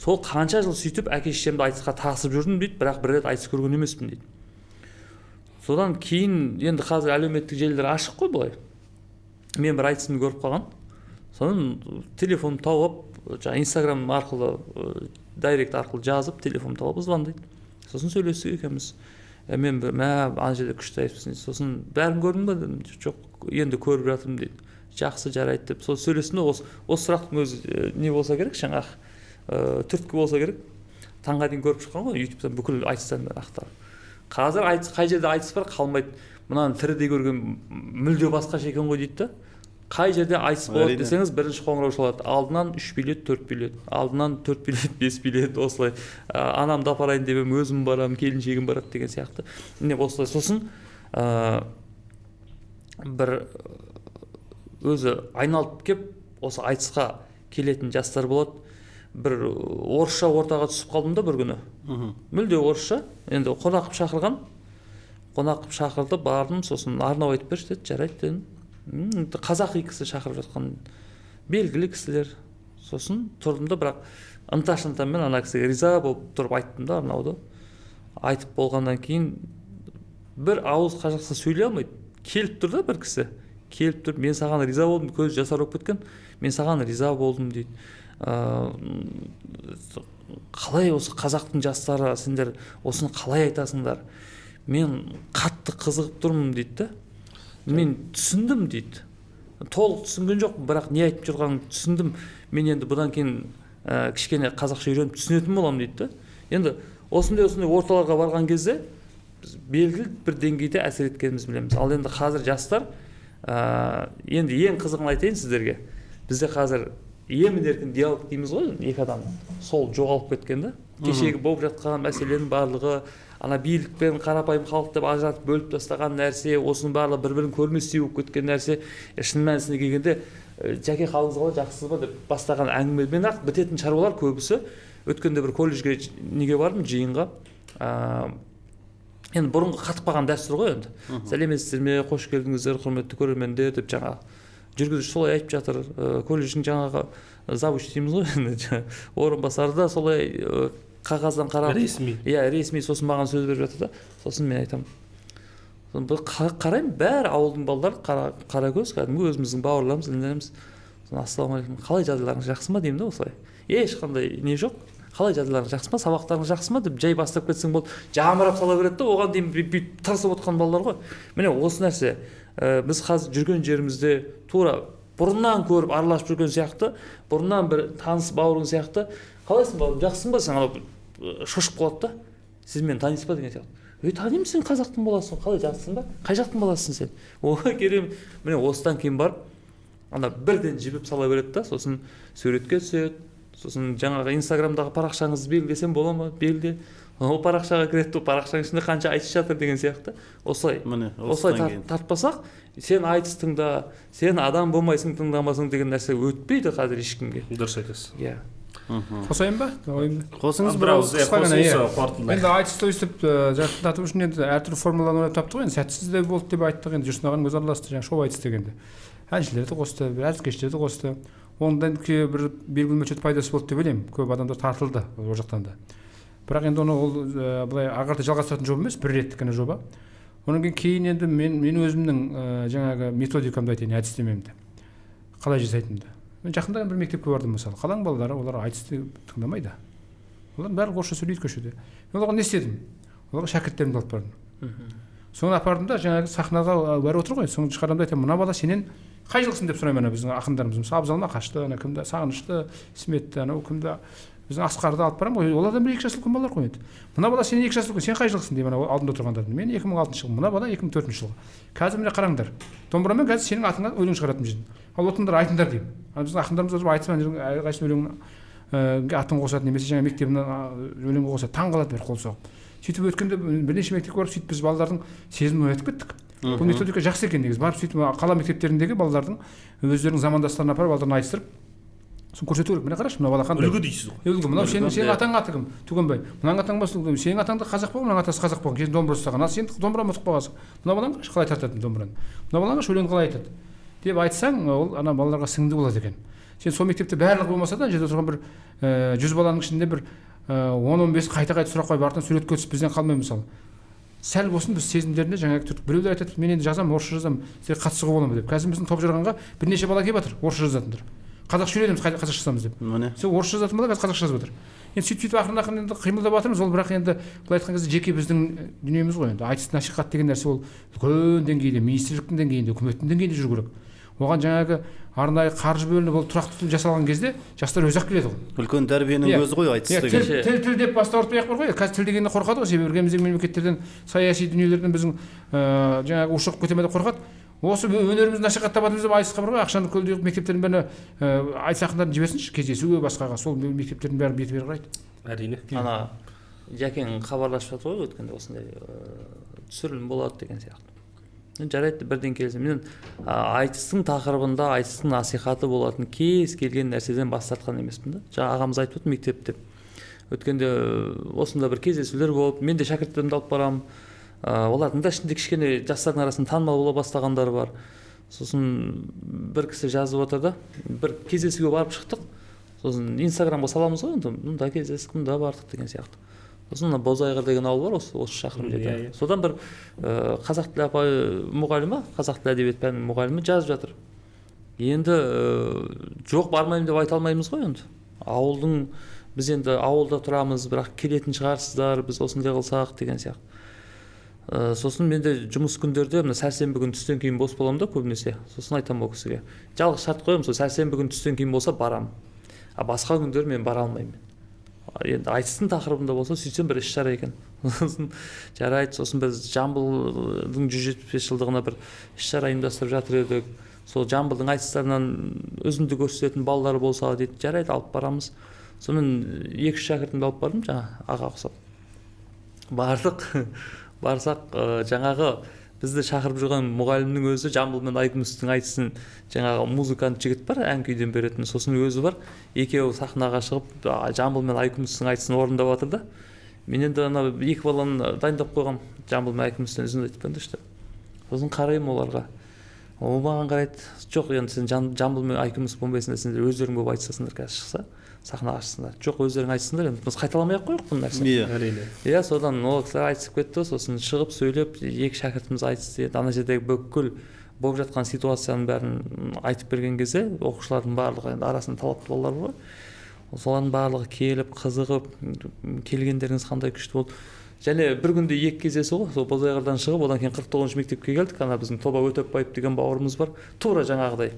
Сол қанша жыл сөйтіп әке шешемді айтысқа тасып жүрдім дейді, бірақ бір рет айтыс көрген емеспін дейді. Содан кейін енді қазір әлеуметтік желілер ашық қой былай. Мен бір айтысымды көріп қалған. Содан телефонымды тауып, жаңа Инстаграм арқылы, директ арқылы жазып, телефонымды тауып звондайды. Сосын сөйлестік екеуміз. Мен бір ана жерде күшті айтыпсың дейді. Сосын бәрін көрдің ба дедім. Жоқ, енді көріп жатырмын дейді. Жақсы, жарайды деп. Сол сөйлестім де, осы сұрақтың өзі не болса керек, жаңағы түрткі болса керек. Таңға дейін көріп шыққан ғой, ютубтан бүкіл айтыстардың бәрін ақтарып. Қазір айтыс, қай жерде айтыс бар, қалмайды. Мынаны тірідей көрген мүлде басқаша екен ғой дейді да. Қай жерде айтыс болады десеңіз, бірінші қоңырау шалады. Алдынан 3 билет, 4 билет, алдынан 4 билет, 5 билет, осылай. Анамды апарайын деп едім, өзім барамын, келіншегім барады деген сияқты. Міне осылай. Сосын бір өзі айналып кеп, осы айтысқа келетін жастар болады. Бір орысша ортаға түсіп қалдым да бір күні. Мүлде орысша. Енді қонақ қып шақырған. Қонақ қып шақырды, бардым, сосын арнау айтып берші деді, жарайды дедім. Қазақи кісі шақырып жатқан белгілі кісілер. Сосын тұрдым да, бірақ ынта-шынтаммен ана кісіге риза болып тұрып айттым да арнауды. Айтып болғаннан кейін бір ауыз қазақша сөйлей алмайды. Келіп тұр да бір кісі. Келіп тұр, мен саған риза болдым, көзі жасарып кеткен. Мен саған риза болдым дейді. Қалай осы қазақтың жастары, сендер осыны қалай айтасыңдар? Мен қатты қызығып тұрмын дейді да. Мен түсіндім дейді. Толық түсінген жоқпын, бірақ не айтып жүргенін түсіндім. Мен енді бұдан кейін кішкене қазақша үйреніп түсінетін боламын дейді да. Енді осындай орталарға барған кезде біз белгілі бір деңгейде әсер еткенімізді білеміз. Ал енді қазір жастар, енді ең қызығын айтайын сіздерге. Бізде қазір емін-еркін диалог дейміз ғой, екі адам. Сол жоғалып кеткен да. Кешегі болып жатқан мәселенің барлығы, ана билік пен қарапайым халық деп ажыратып бөліп тастаған нәрсе, осының барлығы бір-бірін көрместей болып кеткен нәрсе. Шын мәнісіне келгенде, жәке қалыңыз қалай, жақсысыз ба деп бастаған әңгімемен ақ бітетін шаруалар көбісі. Өткенде бір колледжге неге бардым, жиынға. Енді бұрынғы қатып қалған дәстүр ғой енді. Сәлеметсіздер ме, қош келдіңіздер, құрметті көрермендер деп жаңағы жүргізуші солай айтып жатыр. Колледждің жаңағы завуч дейміз ғой енді, орынбасары да солай қағаздан қарап ресми. Иә, ресми, сосын маған сөз беріп жатыр да. Сосын мен айтамын. Қараймын, бәрі ауылдың балалары, қара көз, кәдімгі өзіміздің бауырларымыз, інілеріміз. Сосын ассалаумағалейкум, қалай жағдайларыңыз жақсы ма деймін да осылай. Ешқандай не жоқ. Қалай жағдайларыңыз жақсы ма, сабақтарыңыз жақсы ма деп жай бастап кетсең болды, жамырап сала береді да, оған дейін бүйтіп тырысып отқан балалар ғой. Міне осы нәрсе. Біз қазір жүрген жерімізде тура бұрыннан көріп араласып жүрген сияқты, бұрыннан бір таныс бауырың сияқты, қалайсың бауырым, жақсысың ба, сен анау шошып қалады да, сіз мені танисыз ба деген сияқты. Ей, танимын, сен қазақтың баласысың, қалай жатсың ба? Қай жақтың баласысың сен? Ой, керемет. Міне, осыдан кейін барып ана бірден жібіп сала береді да, сосын суретке түседі, сосын жаңағы инстаграмдағы парақшаңызды белгілесем бола ма? Белгіле. Ол парақшаға кіреді, ол парақшаның ішінде қанша айтыс жатыр деген сияқты. Осылай міне, осылай тартпасақ, сен айтыс тыңда, сен адам болмайсың тыңдамасаң деген нәрсе өтпейді қазір ешкімге. Дұрыс айтасыз. Иә. Қосайын ба? Ойымды. Қосыңыз бір ауыз. Енді айтысты өйстіп жарқындату үшін енді әртүрлі формуланы ойлап таптық енді, сәтсіз де болды деп айттық енді, Жүрсін ағаның өзі араласты жаңағы шоу айтыс дегенде. Әншілерді қосты, әзілкештерді қосты. Ондан бір белгілі мөлшерде пайдасы болды деп ойлаймын. Көп адамдар тартылды ол жақтан да. Бірақ енді оны ол былай ары қарата жалғастыратын жоба емес, бір реттік қана жоба. Одан кейін енді мен өзімнің жаңағы методикамды айтайын, әдістемемді. Қалай жасайтынымды. Мен жақында бір мектепке бардым мысалы. Қаланың балалары олар айтысты тыңдамайды. Олардың бәрі орысша сөйлейді көшеде. Мен оларға не істедім? Оларға шәкірттерімді алып бардым. Соны апардым да жаңағы сахнаға бәрі отыр ғой. Соны шығарамын да айтамын, мына бала сенен қай жылғысың деп сұраймын. Ана біздің ақындарымыз, мысалы Абзал Мақашты, ана кімді, Сағынышты, Сметті, анау кімді, біздің Асқарды алып барамын ғой. Олардан бір 2 жас үлкен балалар ғой енді. Мына бала сенен 2 жас үлкен, сен қай жылғысың деймін ана алдымда тұрғандардың. Мен 2006 жылғы, мына бала 2004 жылғы. Қазір міне қараңдар, домбырамен қазір сенің атыңа өлең шығаратын жерін. Ал отырыңдар, айтыңдар деймін. Ана біздің ақындарымыз отырып айтсын, әрқайсысының өлеңін атын қосады, немесе жаңа мектебіне өлең қосады, таң қалады бәрі қол соғып. Сөйтіп өткенде бірнеше мектепке барып, сөйтіп біз балалардың сезімін оятып кеттік. Бұл методика жақсы екен негізі. Барып сөйтіп қала мектептеріндегі балалардың өздерінің замандастарына апарып, балаларын айтыстырып, соны көрсету керек. Міне қарашы, мына бала қандай. Үлгі дейсіз ғой. Үлгі. Мынау сенің атаң аты кім? Түгенбай. Мынаның атаң басқа, сенің атаң да қазақ болған, мынаның атасы қазақ болған. Кезінде домбыра ұстаған. Ал сен домбыра ұмытып қалғансың. Мына балаң қарашы қалай тартады домбыраны. Мына балаң қарашы өлең қалай айтады деп айтсаң, ол ана балаларға сіңді болады екен. Сен сол мектепте барлығы болмаса да, жерде отырған бір 100 баланың ішінде бір 10-15 қайта-қайта сұрақ қойып, артынан суретке түсіп бізден қалмай мысалы. Сәл болсын біз сезімдеріне жаңағы түртіп, біреулер айтады, мен енді жазамын, орысша жазамын, сіздер қатысуға бола ма деп. Қазір біздің топ жарғанға бірнеше бала келіп жатыр, орысша жазатындар. Қазақша үйренеміз, қазақша жазамыз деп. Сол орысша жазатын бала қазір қазақша жазып жатыр. Енді сөйтіп ақырын-ақырын енді қимылдап жатырмыз. Ол бірақ енді былай айтқан кезде жеке біздің дүниеміз ғой енді. Айтыс насихат деген нәрсе ол үлкен деңгейде, министрліктің деңгейінде, үкіметтің деңгейінде жүру керек. Оған жаңағы арнайы қаржы бөлініп, ол тұрақты түрде жасалған кезде жастар өзі ақ келеді ғой. Үлкен тәрбиенің өзі ғой айтыс деген. Тіл деп басты ауыртпай ақ бар ғой. Қазір тіл дегенде қорқады ғой, себебі іргеміздегі мемлекеттерден, саяси дүниелерден біздің жаңағы ушығып кете ме деп қорқады. Осы өнерімізді насихаттап жатырмыз деп айтысқа бар ғой, ақшаны көлде мектептердің бәріне айтыс ақындарын жіберсінші кездесуге, басқаға, сол мектептердің бәрі беті бері қарайды. Әрине. Ана Жәкең хабарласып жатыр ғой өткенде, осындай түсірілім болады деген сияқты. Жарайды, бірден келісемін. Мен айтыстың тақырыбында айтыстың насихаты болатын кез келген нәрседен бас тартқан емеспін да. Жаңа ағамыз айтып өтті мектеп деп. Өткенде осында бір кездесулер болып, мен де шәкірттерімді алып барамын. Олардың да ішінде кішкене жастардың арасында танымал бола бастағандар бар. Сосын бір кісі жазып отыр да, бір кездесуге барып шықтық. Сосын Инстаграмға саламыз ғой енді, мында кездестік, мында бардық деген сияқты. Сосын мына Бозайғыр деген ауыл бар, осы шақырым жерде. Содан бір қазақ тілі апай мұғалімі, қазақ тілі әдебиет пәнінің мұғалімі жазып жатыр. Енді жоқ бармаймын деп айта алмаймыз ғой енді. Ауылдың, біз енді ауылда тұрамыз, бірақ келетін шығарсыздар, біз осындай қылсақ деген сияқты. Сосын мен де жұмыс күндерде мына сәрсенбі күні түстен кейін бос боламын да көбінесе. Сосын айтамын ол кісіге. Жалғыз шарт қоямын, сол сәрсенбі күні түстен кейін болса барамын. А басқа күндері мен бара алмаймын. Енді айтыстың тақырыбында болса сөйтсем бір іс-шара екен. Сосын жарайды, сосын біз Жамбылдың 175 жылдығына бір іс-шара ұйымдастырып жатыр едік. Сол Жамбылдың айтыстарынан үзінді көрсететін балалар болса дейді, жарайды алып барамыз. Сонымен 2-3 шәкіртімді алып бардым жаңа аға ұқсап. Бардық. Барсақ, жаңағы бізді шақырып жүрген мұғалімнің өзі Жамбыл мен Айкүмістің айтысын жаңағы музыкант жігіт бар, ән күйден беретін, сосын өзі бар, екеуі сахнаға шығып Жамбыл мен Айкүмістің айтысын орындап жатыр да. Мен енді ана екі баланы дайындап қойғам, Жамбыл мен Айкүмістен үзінді айтып беріңдерші деп. Сосын қараймын оларға. Ол маған қарайды, жоқ енді сен Жамбыл мен Айкүміс болмайсыңдар, сендер өздерің болып айтысасыңдар қазір шықса, сахнаға шықсыңдар. Жоқ, өздерің айтсыңдар, енді біз қайталамай ақ қояйық бұл нәрсені. Иә, әрине. Иә, содан ол кісілер айтысып кетті, сосын шығып сөйлеп, екі шәкіртіміз айтысты. Енді ана жердегі бүкіл болып жатқан ситуацияның бәрін айтып берген кезде оқушылардың барлығы, енді арасында талапты балалар бар ғой, солардың барлығы келіп, қызығып, келгендеріңіз қандай күшті болды. Және бір күнде екі кездесу ғой, сол Бозайғырдан шығып, одан кейін 49-шы мектепке келдік. Ана біздің Тоба Өтепбаев деген бауырымыз бар, тура жаңағыдай.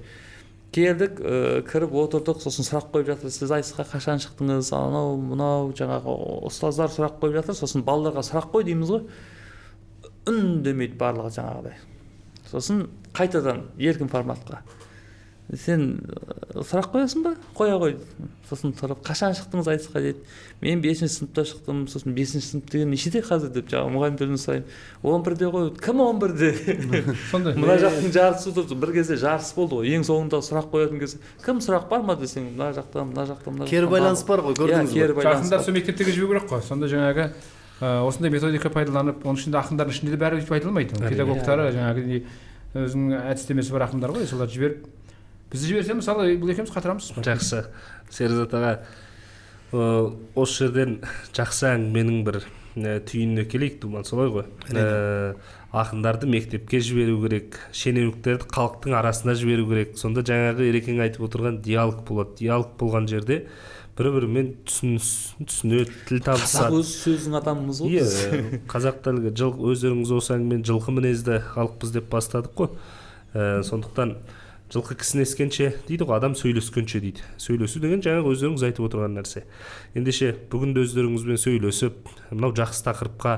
Келдік, кіріп отырдық, сосын сұрақ қойып жатыр, сіз айтысқа қашан шықтыңыз, анау, мынау, жаңағы ұстаздар сұрақ қойып жатыр, сосын балаларға сұрақ қой дейміз ғой. Үндемейді барлығы жаңағыдай. Сосын қайтадан еркін форматқа. Сен сұрақ қоясың ба? Қоя ғой. Сосын сұрап, қашан шықтыңыз айтысқа дейді. Мен 5 сыныпта шықтым. Сосын 5 сынып деген нешеде қазір деп жаңағы мұғалімдерден сұраймын. 11-де ғой. Кім 11-де? Сондай. Мына жақтың жартысы тұрды. Бір кезде жарыс болды ғой. Ең соңында сұрақ қоятын кезде кім сұрақ бар ма десең, мына жақтан, мына жақтан, мына жақтан. Кері байланыс бар ғой, көрдіңіз бе? Жақында сол мектептерге жіберу керек қой. Сонда жаңағы осындай методика пайдаланып, оның ішінде ақындардың ішінде де бәрі өйтіп айтылмайды. Педагогтары жаңағы өзінің әдістемесі бар ақындар ғой, соларды жіберіп. Бізді жіберсе, мысалы, бұл екеуміз қатырамыз. Жақсы. Серікзат аға, осы жерден жақсы әңгіменің бір түйініне келейік, Думан, солай ғой? Ақындарды мектепке жіберу керек, шенеуніктерді халықтың арасына жіберу керек. Сонда жаңағы Ерекең айтып отырған диалог болады. Диалог болған жерде бір-бірімен түсінеді, тіл табысады. Қазақ өз сөзінің адамымыз ғой біз. Иә, қазақтар өздеріңіз осы әңгімені жылқы мінезді халықпыз деп бастадық қой. Сондықтан жылқы кісінескенше дейді ғой, адам сөйлескенше дейді. Сөйлесу деген жаңағы өздеріңіз айтып отырған нәрсе. Ендеше бүгін де өздеріңізбен сөйлесіп, мынау жақсы тақырыпқа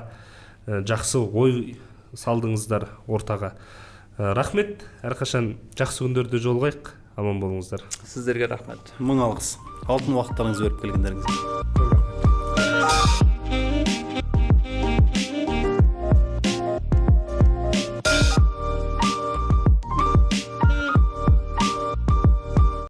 жақсы ой салдыңыздар ортаға. Рахмет, әрқашан жақсы күндерде жолығайық. Аман болыңыздар. Сіздерге рахмет. Мың алғыс. Алтын уақыттарыңызды беріп келгендеріңізге. Көп рахмет.